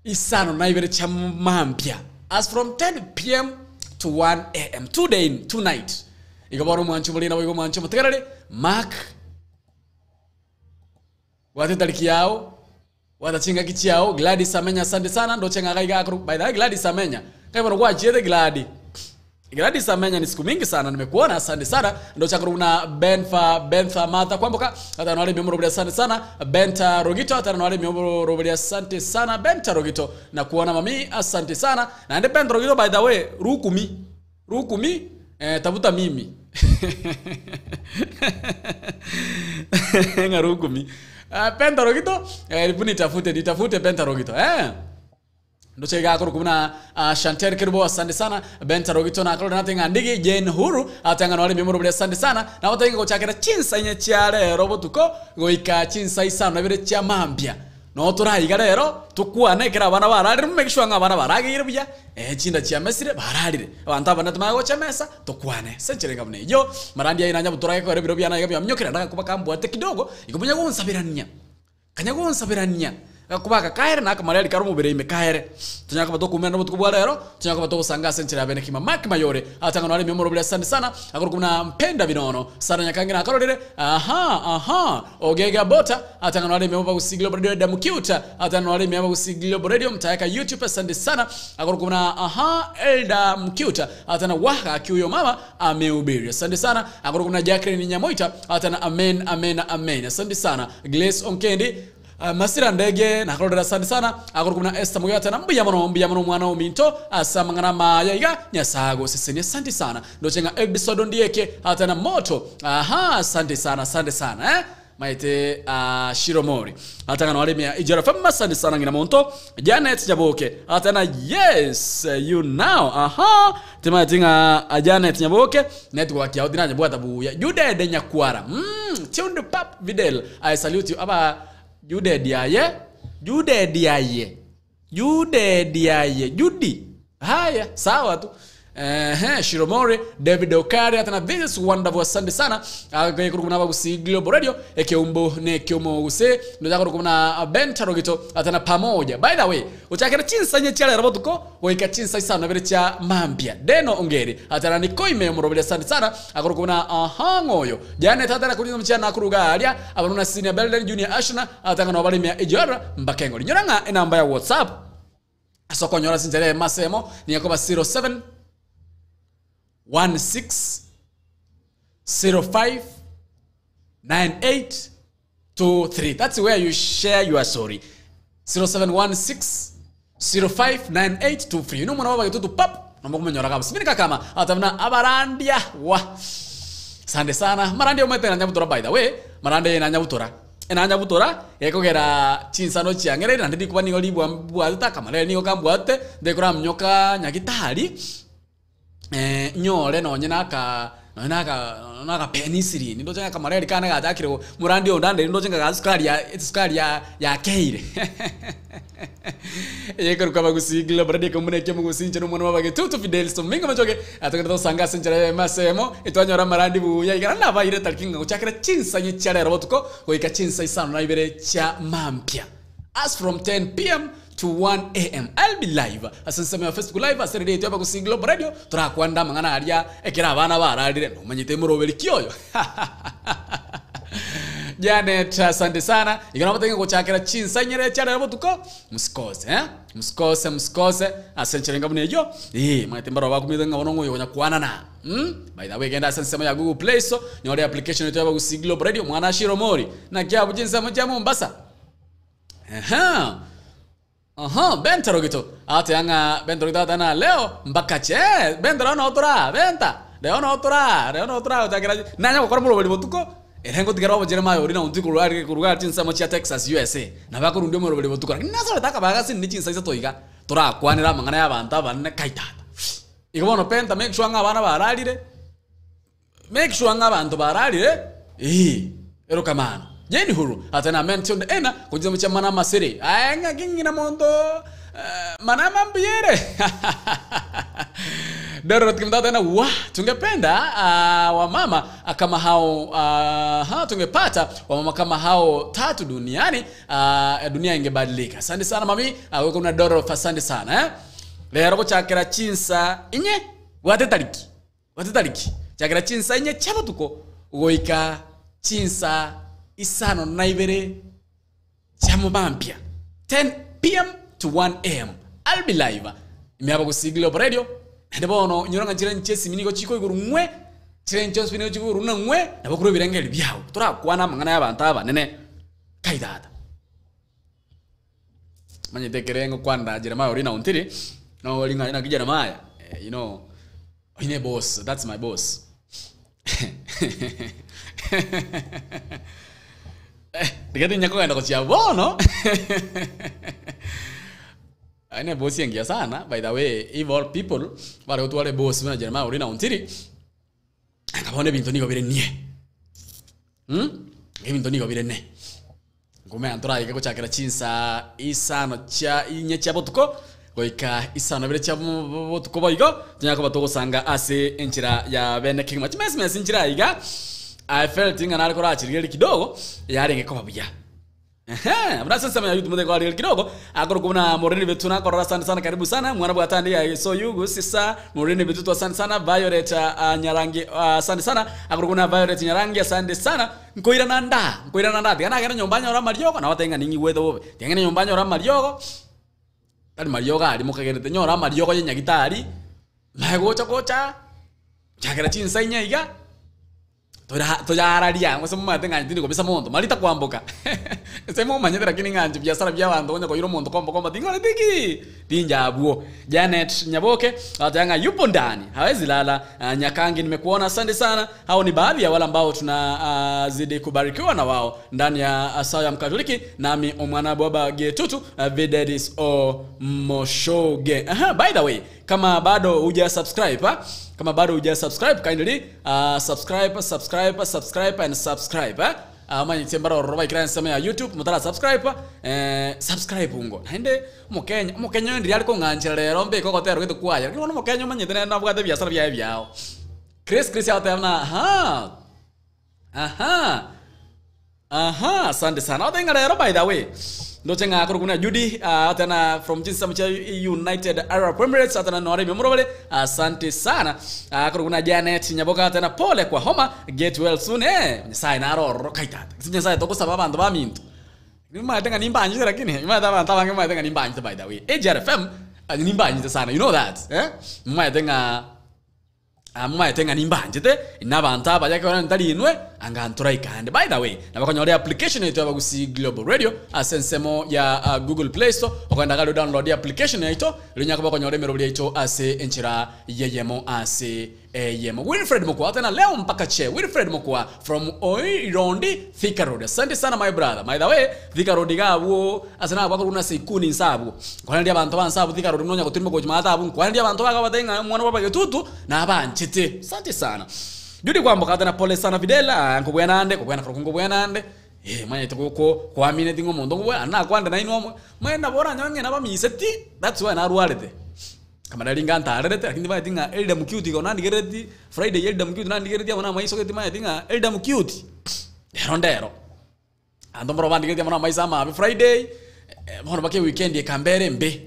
isano na ibere chia mambia, as from 10 pm to 1 am, today tonight. Igo bono omwanche omorigena boigo omwanche omotigereri, mark bwata etariki yao. Bwata chingaki chiao Gladys Amenya asante sana ndoche ng'a gaiga akorwa by the way Gladys Amenya ngai bono gwachiete Gladi Gladys Amenya ni siku mingi sana nimekuona asante sana ndoche akorwa buna Benfa Bentha Martha Kwamboka ata nore miomoro asante sana Benta Rogito ata nore miomoro asante sana Benta Rogito na kuona mami asante sana naende Benta Rogito by the way rukumi Rukumi eh, tafuta mimi ng'a rukumi Ah, Penta Rogito eh, hebu nitafute nitafute Penta Rogito eh. Ndoche gakoro buna uh, Chantel Kerubo asante sana Benta Rogito na akoro nate ng'andigi Jane Huru atanga nore miomoro buri asante sana na otenga gochakera chinsa inye chia rero botuko goika chinsa isano na ibere chia mambia Noo toraiga rero, tokwane ekero abana bararire, make sure ng'a abana barageire buya, eh, chinda chiamesire, bararire. Abanto abanene tomanye gocha emesa, tokwane. Ase enchera enga buna eyio, marandia aye nanya botorage kogera ebiro biane aiga biaminyokire, naende agakuba kambwate kidogo, igo monya gonsaberania, kanya gonsaberania, agakuba aka kaere na akamararia kare omobere ime kaere. Tonyare koba tokoumera nobotuko bwa rero, tonyare koba togosanga ase enchera ya bene kima. Mark Mayore, atang'anwa are ime omorobori asante sana, akorokwa buna Mpenda Binono, Sarah Nyakange nakororire, aha, aha, Ogege Abota, atang'anwa are ime Obagusi Global Radio Adamu Kiuta, atang'anwa are ime Abagusi Global Radio Mtayaka YouTube asante sana, akorokwa buna aha, Elda Mkiuta, atana wah gaki oyo mama amehubiri asante sana, akorokwa buna Jacqueline Nyamoita, atana amen amen amen asante sana, Grace Onkendi, Masira ndege nakororera asante sana akorokwa buna Esther Mugata na mbuya mono mbuya mono omwana ominto ase amang'ana amaya iga Nyasaye agosesenie asante sana ndoche ng'a episode ndieke ata na moto aha asante sana asante sana eh. Maete ah, Shiromori. Atangana wale mia Ijara FM asante sana ngina monto. Janet Nyaboke. Atana yes you now. Aha. Tima tinga Janet Nyaboke. Network ya odina nyabwata buya. Judede Nyakwara. Tunde pap Videl. I salute you. Aba Judede aye. Judede aye. Judede aye. Judy. Haya, sawa tu. Ehe, Shiromori, David Okari atana this is wonderful asante sana. Agekuru kuna bagusi Global Radio ekeumbo ne kyomo guse ndo kuna Ben Tarogito atana pamoja. By the way, uchakira chinsanye chala robotuko goika chinsa isano bere cha mambia. Deno ongeri atana nikoime murobele asante sana. Akuru kuna ahangoyo. Janet atana kuliza mchana akuruga alia abanuna senior Belden Junior Ashna atana no balimia ejora mbakengo. Nyoranga enamba ya WhatsApp. Sokonyora sinjere masemo ni yakoba 07 16 05 98 23. That's where you share your story. 0716 059823. You know mwana baba gitutu pap nomba kumenyora kaba. Simini kakama atamna abarandia wa. Sande sana. Marandia umete na nyabutora by the way. Marandia na nyabutora. Ena nyabutora ekogera chinsano chiangere na ndidi kuba nigo libwa bwate kamare nigo kambwate ndekora mnyoka nyagitari. Nyore nonye naka naka penicillin ndo changa kamareri kana gatakire murandi ondande ndo changa gasukari ya sukari ya keire yeko kaba gusigla brade komune ke mugusinche no mwana wabage tutu Fidel so minga machoke atokenda sanga senchara masemo itwanyora marandi buya igana na baire talkinga guchakira chinsa nyichara robotuko goika chinsa isano na ibere cha mampia as from 10 pm to 1 am I'll be live asensema ya Facebook live aserere yetu hapa ku Global Radio turakwanda mangana aria ekera abana bararire no manyite muroberi kyoyo Janet asante sana igana batenga gochakira chinsa nyere chara botuko musikose musikose asencherenga bunejo mwete mbaro bakumite ngabona ngoyo nyakwana na by the way genda asensema ya Google Play so nyore application yetu hapa ku Global Radio mwana Shiromori na kya bujinsa mcha Mombasa. Aha. Aha, benta rogito. Ate anga benta rogito atana leo mpaka che. Benta no otora, benta. Leo no otora, leo no otora utakira. Nanya gokora muroberi botuko. Erengo tigera obo Jeremiah ori na unti kuruga kuruga chinsa mochia Texas USA. Na bakuru ndio muroberi botuko. Naso taka bagasi ni chinsa isa toiga. Torakwanira mangana ya bantu abanene kaitata. Igo bono penta make sure nga abana bararire. Make sure nga abantu bararire. Erokamano. Jeni huru atana mentioned ena kujiza mcha mana masere ayenga kingina mondo mana mbiere Doro tukimtata tena wa tungependa wamama kama hao tungepata wamama kama hao tatu duniani dunia ingebadilika. Asante sana mami wewe kuna Doro asante sana Lero kuchakira chinsa inye wate tariki chakira chinsa inye chabo goika chinsa isano na ibere chamubambia 10 pm to 1 am I'll be live imiaba ku Global Radio ndebono nyoranga chira nchesi miniko chiko iguru ngwe chira nchesi miniko chiko iguru ngwe nabokuru birengeri byawo turakwana mangana y'abantu abanene kaidata manyite kerengo kwanda Jeremiah orina untiri no olinga ina Jeremiah you know ine boss that's my boss Digati nyako kaenda kochia bono. Aine boss yengia sana by the way if all people wale watu wale boss bana Jeremiah urina untiri akabone bintu niko bire nie. Ebintu niko bire ne. Ngume antora ike gochakira chinsa isano cha inye cha botuko goika isano bire cha botuko boigo tunyako batogosanga ase enchira ya bene kigima chimesi mesi enchira iga I felt inga nari kora chirigeri kidogo yarenge koba buya. Abuna sasa ya YouTube kwa rigeri kidogo akoro kuna Moreni betuna korora sana sana karibu sana mwana bwatandi ya so yugo sisa Moreni betu asante sana Violet Nyarangi asante sana akoro kuna Violet Nyarangi asante sana nkoira nanda tigana gena nyomba nyora mariogo na watenga ningi wedo bobe tigana nyomba nyora mariogo tari mariogo ari mukagerete nyora mariogo ye nyagitari magocha kocha chakera chinsa inya iga Tora toyararia gose momanyete ng'a tindi kobisa monto, Marita kwamboka. Inse momanyete lakini ng'a inche biasara bia abanto onye koira omonto komba komba tingoreti ki? Tinche abwo. Janet Nyaboke agoteba ng'a yupo ndani, hawezi lala. Ah, Nyakangi nimekuona asante sana. Hao ni baadhi ya wale ambao tunazidi kubarikiwa na wao ndani ya saa ya Mkatoliki, nami omwana bwaba Getutu Videdis o Moshoge. Aha, by the way, kama bado huja subscribe ha? Kama bado huja subscribe kindly subscribe subscribe subscribe and subscribe eh? Omanyete mbaro ororo baikera ensemo ya YouTube motara subscribe eh, subscribe ungo naende omokenya omokenya oyo ndiri are kong'anchera rero mbeke ogotera gete kwaya lakini bono omokenya omanyete nere nabwate ebiasara biaye biao Chris Chris agoteba buna ahaa Aha! Aha, asante sana. Othe ng'a rero by the way, ndoche ng'a akorokwa buna Judy, ah, atena from chinsemo chia United Arab Emirates, atena nore ime omorobere, asante sana. Ah, akorokwa buna Janet Nyaboka, atena pole kwa homa, get well soon, eh, Nyasaye naro ororo kai tata. Gose Nyasaye togosaba abanto baminto. Nimanyete ng'a nimbanchete lakini, nimanyete abanto abange nimanyete ng'a nimbanchete by the way. AGR FM, nimbanchete sana, you know that, eh? Nimanyete ng'a Momaete ng'a nimbanchete, inwe abanto abaya ekero ntari inwe, anga ntoraika ande. By the way, nabo okonyora eapplication yaito ya Abagusii Global Radio ase ensemo ya Google Play Store, okogenda iga aria odownload eapplication yaito, erio onyare koba okonyora emeroberi yaito ase enchera y'eyemo ase eyemo. Wilfred Mokua, tena leo mpaka che. Wilfred Mokua from Oirondi, Thika Road. Asante sana my brother. By the way, Thika Road iga abwo ase nabwo akorwa buna Seikuni inse abwo. Nkwaneria abanto ba nse abwo Thika Road buna onya gotirimba gochia maate abwo, nkwaneria abanto baga babatebie ng'a omwana bw'abagetutu nabanchete. Asante sana. Judy kwamboka tena pole sana Fidel, ah, nkobwena ande, kobwena korokwo nkobwena ande. Eh, omanyete goko kwamineti ng'a omonto nkobwena, naende nakwande nainwe amo, omanyete nabo oranyore ng'a nabamiseti, that's why narwarete. Kamana ringa ntarerete, lakini timanyeti ng'a Elder Mukiuti igo nandigerereti, Friday Elder Mukiuti nandigerereti amo namaiso gete timanyeti ng'a Elder Mukiuti, rero ndero. Abanto mbaro bandigereti amo namaiso amabe Friday, bono mpaka eweekend ekamba ere embe.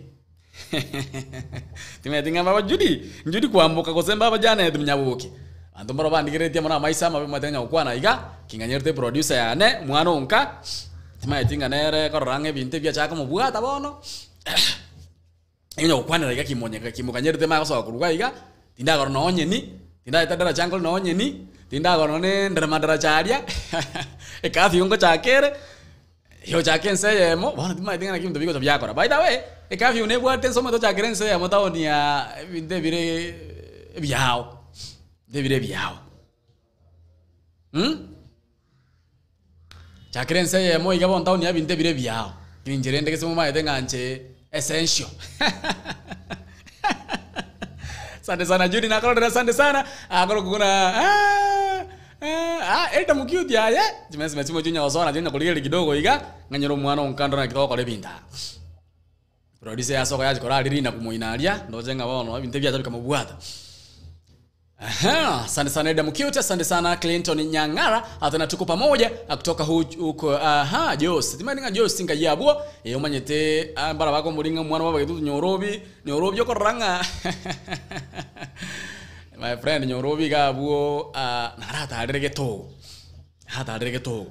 Timanyeti ng'a baba Judy, Judy kwamboka gose baba Janet Nyaboke. Abanto mbaro bandigereti amo namaiso amabe omanyete ng'a gokwana iga, king'anyerete eproducer yane, omwana o nka, timanyeti ng'a nere korora ng'a ebinto ebi biachaka komobwata bono. Onye gokwanera iga kimonyeka kimokanyerete maya gosoka korwa iga iga, tindakora nonye ni, tindaeta daraja nkore nonye ni, tindakora nonye nderema daraja aria, ecurfew ngochaka ere, yochaka ense eyemo, bono timanyeti ng'a naki ebinto bigocha biakora. By the way, ecurfew nebwate ense omanyete ochakere ense eyemo town ya ebinto ebire ebiao, ebinto ebire ebiao. Chakera ense eyemo iga bono town ebinto ebire ebiao, ninche rende gese momanyete ng'a nche essential. Asante sana Judy nakororera asante sana, akorokwa buna ah Elder Mukiuti aye, chimesime chimo chinya gosoa nacho onya korigereria kidogo iga, ng'anyore omwana o nka ndore naki togokora ebinto aa. Producer yasoka yachia korara rinaku moino aria, ndoche ng'a bono ebinto ebi biacha bikamobwata. Aha, asante sana Eda Mukiuti, asante sana Clinton Nyang'ara, hata na tuko pamoja kutoka huko aha Jos. Timani ng'a Jos ngai abwo, eh omanyete ah, mbara bakomoringa omwana bwa bagetutu nyorobi, nyorobi okorora ng'a my friend nyorobi iga abwo ah, naratarire getogo. Naratarire getogo.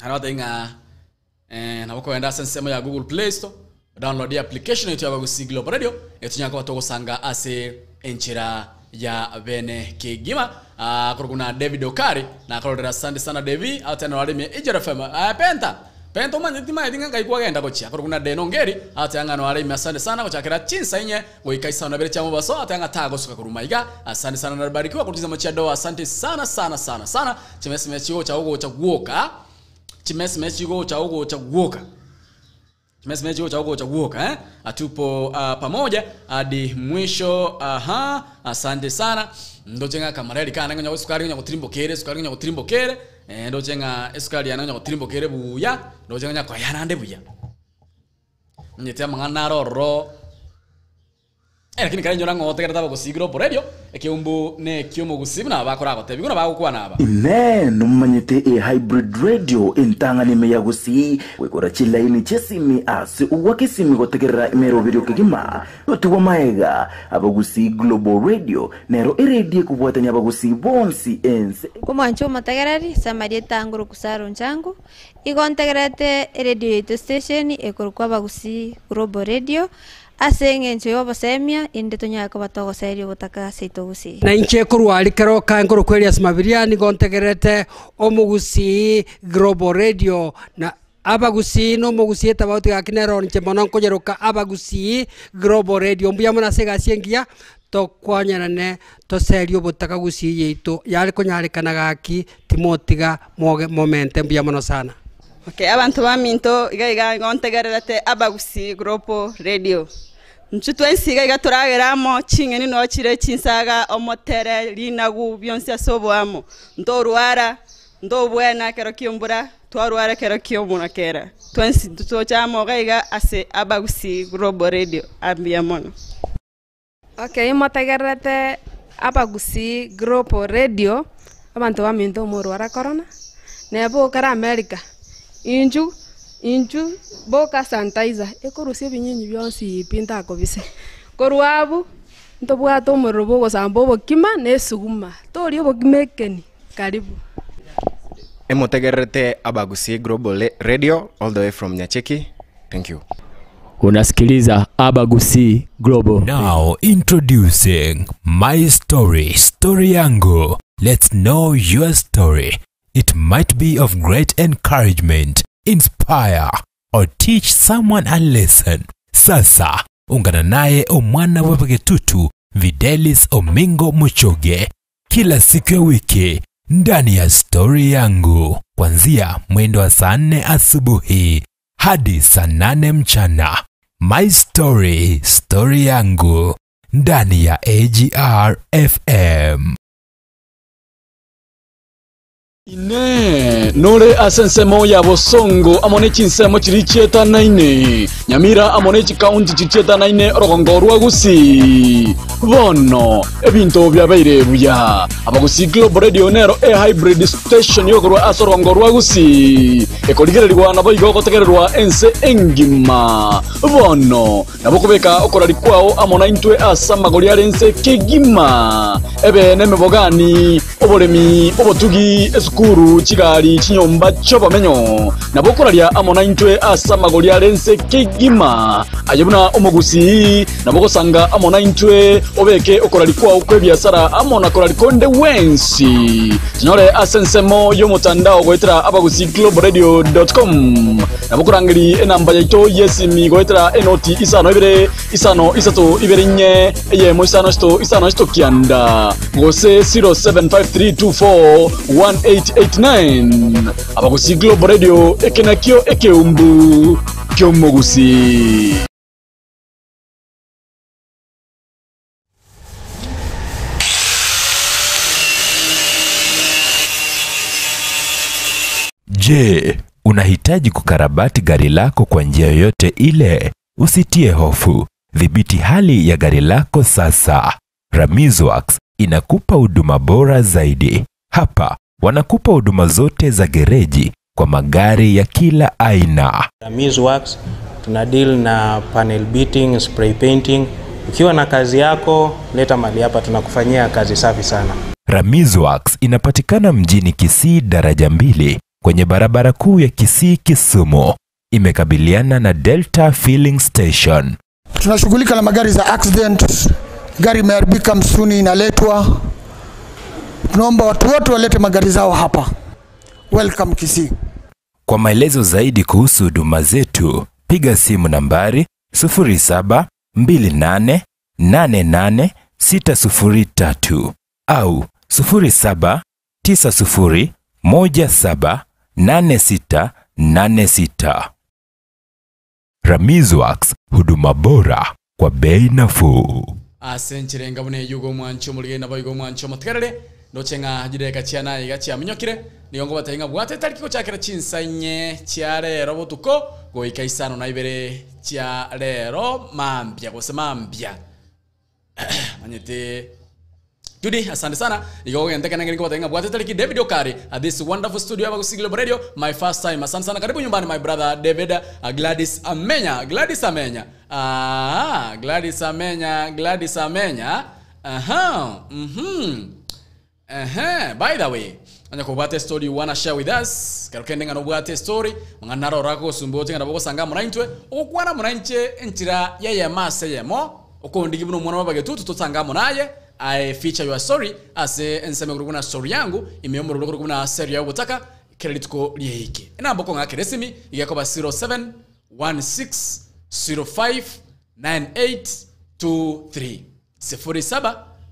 Narabatebie ng'a Eh, nabo kogenda ase ensemo ya Google Play Store, download application yaito ya Abagusii Global Radio, etunyare koba togosanga ase enchera ya bene kegima. Ah, korokwa na David Okari, nakororera asante sana Devi, atenero are ime Ijara FM. Ah, Penta, Penta omanyeti timanyeti ng'a nkai kwagenda gochia. Korokwa na Deno Ngeri, ateba ng'a noare ime asante sana gochakera chinsa inye goika isano na ibere chia mobaso, ateba ng'a tagosuka korwa maiga. Asante sana nabarikiwa korwa chinsemo chia Doa, asante sana sana sana sana. Chimesime chigocha ogocha gwoka. Chimesime chigocha ogocha gwoka chimesime chigocha ogocha gwoka eh? Atupo pamoja hadi mwisho aha asante sana ndoche ng'a kamareri kane ng'onya esukari ng'onya gotirimbokere esukari ng'onya gotirimbokere eh, ndoche ng'a esukari yane ng'onya gotirimbokere buya ndoche ng'onya koya naende buya onyete amang'ana aro ororo Eh, lakini kare inyora ng'o otegerete abagusii oborerio, ekeumbu neki'omogusii buna bakoragotebi buna bagokwana aba. Inee! Nomanyete e-hybrid radio entang'ani ime ya Gusii goikora chilaini chi'esimi ase ogwaka esimi gotegerera emeroberio kegima totigwa maega? Abagusii Global Radio nero eredio ekobwatania abagusii bonsi ense. Omwanche omotegereri, ase amarieta a Nguru Kusaro Nchangu, igo ntegererete eredio yaito station ekorokwa Abagusii Global Radio. Ase eng'encho y'obosemia, inde tonyare koba togoseria obotaka ase aito gusii. Na inche korwa aria keroka nkorokwa Elias Mabiria nigo ntegererete Omogusii Global Radio na Abagusii na Omogusii etabauti gaki nero inche mono nkonyeroka Abagusii Global Radio. Mbuya mono ase egasi engiya tokonyerane toserie obotaka gusii yaito yare konyarekana gaki timotiga moge momente mbuya mono sana. Okay, abanto baminto iga iga igo ntegererete Abagusii Global Radio. Intwe twensi iga iga toragere amo, ching'eni noo chire chinsaga, omotere, rinagu, bionsi ase oboamo. Ntorwara, ntobwena ekero ki'embura, twarwara ekero ki'omorakera. Twensi toche amo iga iga ase Abagusii Global Radio. Mbuya mono. Okay, motegererete Abagusii Global Radio, abanto baminto omorwara corona, neba okare America, inchu inchu boka sanitizer, ekorusia ebinyinyi bionsi pi ntakobise. Korwa abwo, ntobwate omorero bwa ogosamba obokima na esuguma, toria obokima ekeni, karibu. Emotegererete Abagusii Global Radio all the way from Nyacheki. Thank you. Unasikiliza Abagusii Global. Now introducing My Story, Story Yangu. Let's know your story. It might be of great encouragement, inspire, or teach someone a lesson. Sasa ungana naye omwana wa Pagetutu Videlis Omingo Muchoge kila siku ya wiki ndani ya Story Yangu kuanzia mwendo wa saa nne asubuhi hadi saa nane mchana. My Story, Story Yangu ndani ya AGR FM. Ine nore ase ensemo ya bosongo amo ne chinsemo chiri chietanaine nyamira amo ne chikaunti chiri chietanaine orogongo rwa gusii bono ebinto byabeire buya abagusii global radio nero e hybrid station yokorwa ase orogongo rwa gusii ekorigererigwa nabo igo ogotegererwa ense engima bono nabo okobeka okorari kwao amo na intwe ase amagori are ense kegima ebe na emebogani oboremi obotugi esukuru chigari chinyomba chi'obomenyo nabo okoraria amo na intwe ase amagori are ense kegima aye buna omogusii nabo ogosanga amo na intwe obeke okorari kwao kwa ebiasara amo na korari konde wensi chinyore ase ensemo y'omotandao goetera abagusii global radio com nabo okorangeri enamba yaito y'esimi goetera enoti isano ibere isano isato ibere inye eyemo isano isito isano isito kianda gose 0753241889 abagusii global radio eke nakio ekeumbu ki'omogusii. Je, unahitaji kukarabati gari lako kwa njia yoyote ile? Usitie hofu. Dhibiti hali ya gari lako sasa. Ramizworks inakupa huduma bora zaidi. Hapa wanakupa huduma zote za gereji kwa magari ya kila aina. Ramiz Works tuna deal na panel beating, spray painting. Ukiwa na kazi yako leta mali hapa, tunakufanyia kazi safi sana. Ramizworks inapatikana mjini Kisii daraja mbili kwenye barabara kuu ya Kisii Kisumu. Imekabiliana na Delta Filling Station. Tunashughulika na magari za accident, gari imeharibika msituni inaletwa. Tunaomba watu wote walete magari zao hapa. Welcome Kisii. Kwa maelezo zaidi kuhusu huduma zetu, piga simu nambari 0728888603 au 0790178686. Ramizworks, huduma bora kwa bei nafuu. Ase enchera buna eywo iga omwancho omorigeri nabo iga omwancho omotegerere, ndoche ng'a chidakika chia naye iga chiaminyokire, nigo ngobatebia ng'a bwate etariki gochakera chinsa inye chia rero botuko goika isano na ibere chia rero mambia gose mambia. Manyete Judy, asante sana. Igo ogente kana ngeri ngobatebia ng'a bwate etariki David Okari at this wonderful studio ya Abagusii Global Radio, my first time. Asante sana. Karibu nyumbani my brother David, Gladys Amenya. Gladys Amenya. Gladys Amenya, Gladys Amenya. Aha. Ehe, by the way, onye kobwate story you wanna share with us, kero kende ng'a nobwate story, mang'ana naro oragosumbua oche ng'a nabo ogosanga amo naintwe, ogokwana amo nainche enchera y'eyemo ase eyemo, okondigi buna omwana bw'abagetutu tosange amo naye, I feature your story ase ensemo ekorokwa buna story yangu, ime y'omorero okorokwa buna serio ya obotaka, kera rituko ri'eiki. Enamba okong'akera esimi iga ekoba 07 16 05 98 23.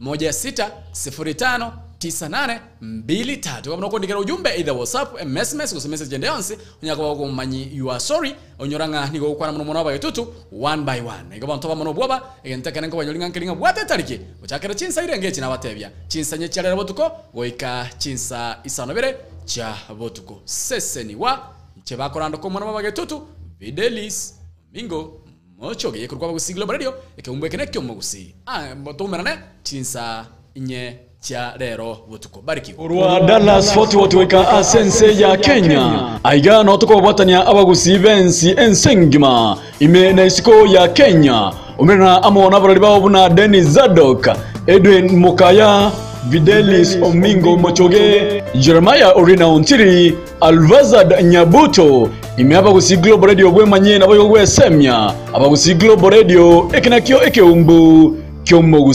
0716059823. Igo buna okondikera ujumbe either WhatsApp, emesmes gose message ende yonsi onyare koba okomanyi your story onyora ng'a nigo ogokwana mono mono abagetutu one by one. Igo abanto abamo nobwoba egento ekene nkobanyori ng'a nkeri ng'a bwate etariki gochakera chinsa irenge echi nabatebia chinsa inye chia rero botuko goika chinsa isano ibere chia botuko. Sesenigwa inche bakorandoka omwana bw'abagetutu Fidelis Omingo. Mochoge ekorokwa Abagusii Global Radio, ekeumbu eke neki'omogusii. Ah, toumerane chinsa inye chia rero botuko. Barikiwa. Korwa Dallas Fort Worth goika ase ense ya Kenya, aiga noo tokobwatania abagusii b'ensi ense engima, ime na isiko ya Kenya. Umerana amo nabarori bao buna Dennis Zadok, Edwin Mokaya, Fidelis Omingo Mochoge, Jeremiah Orina Ontiri, Alvazad Nyabuto, ime Abagusii Global Radio bwemanyie naboigo gwesemia Abagusii Global Radio, eke nakio ekeumbu ki'omogusii.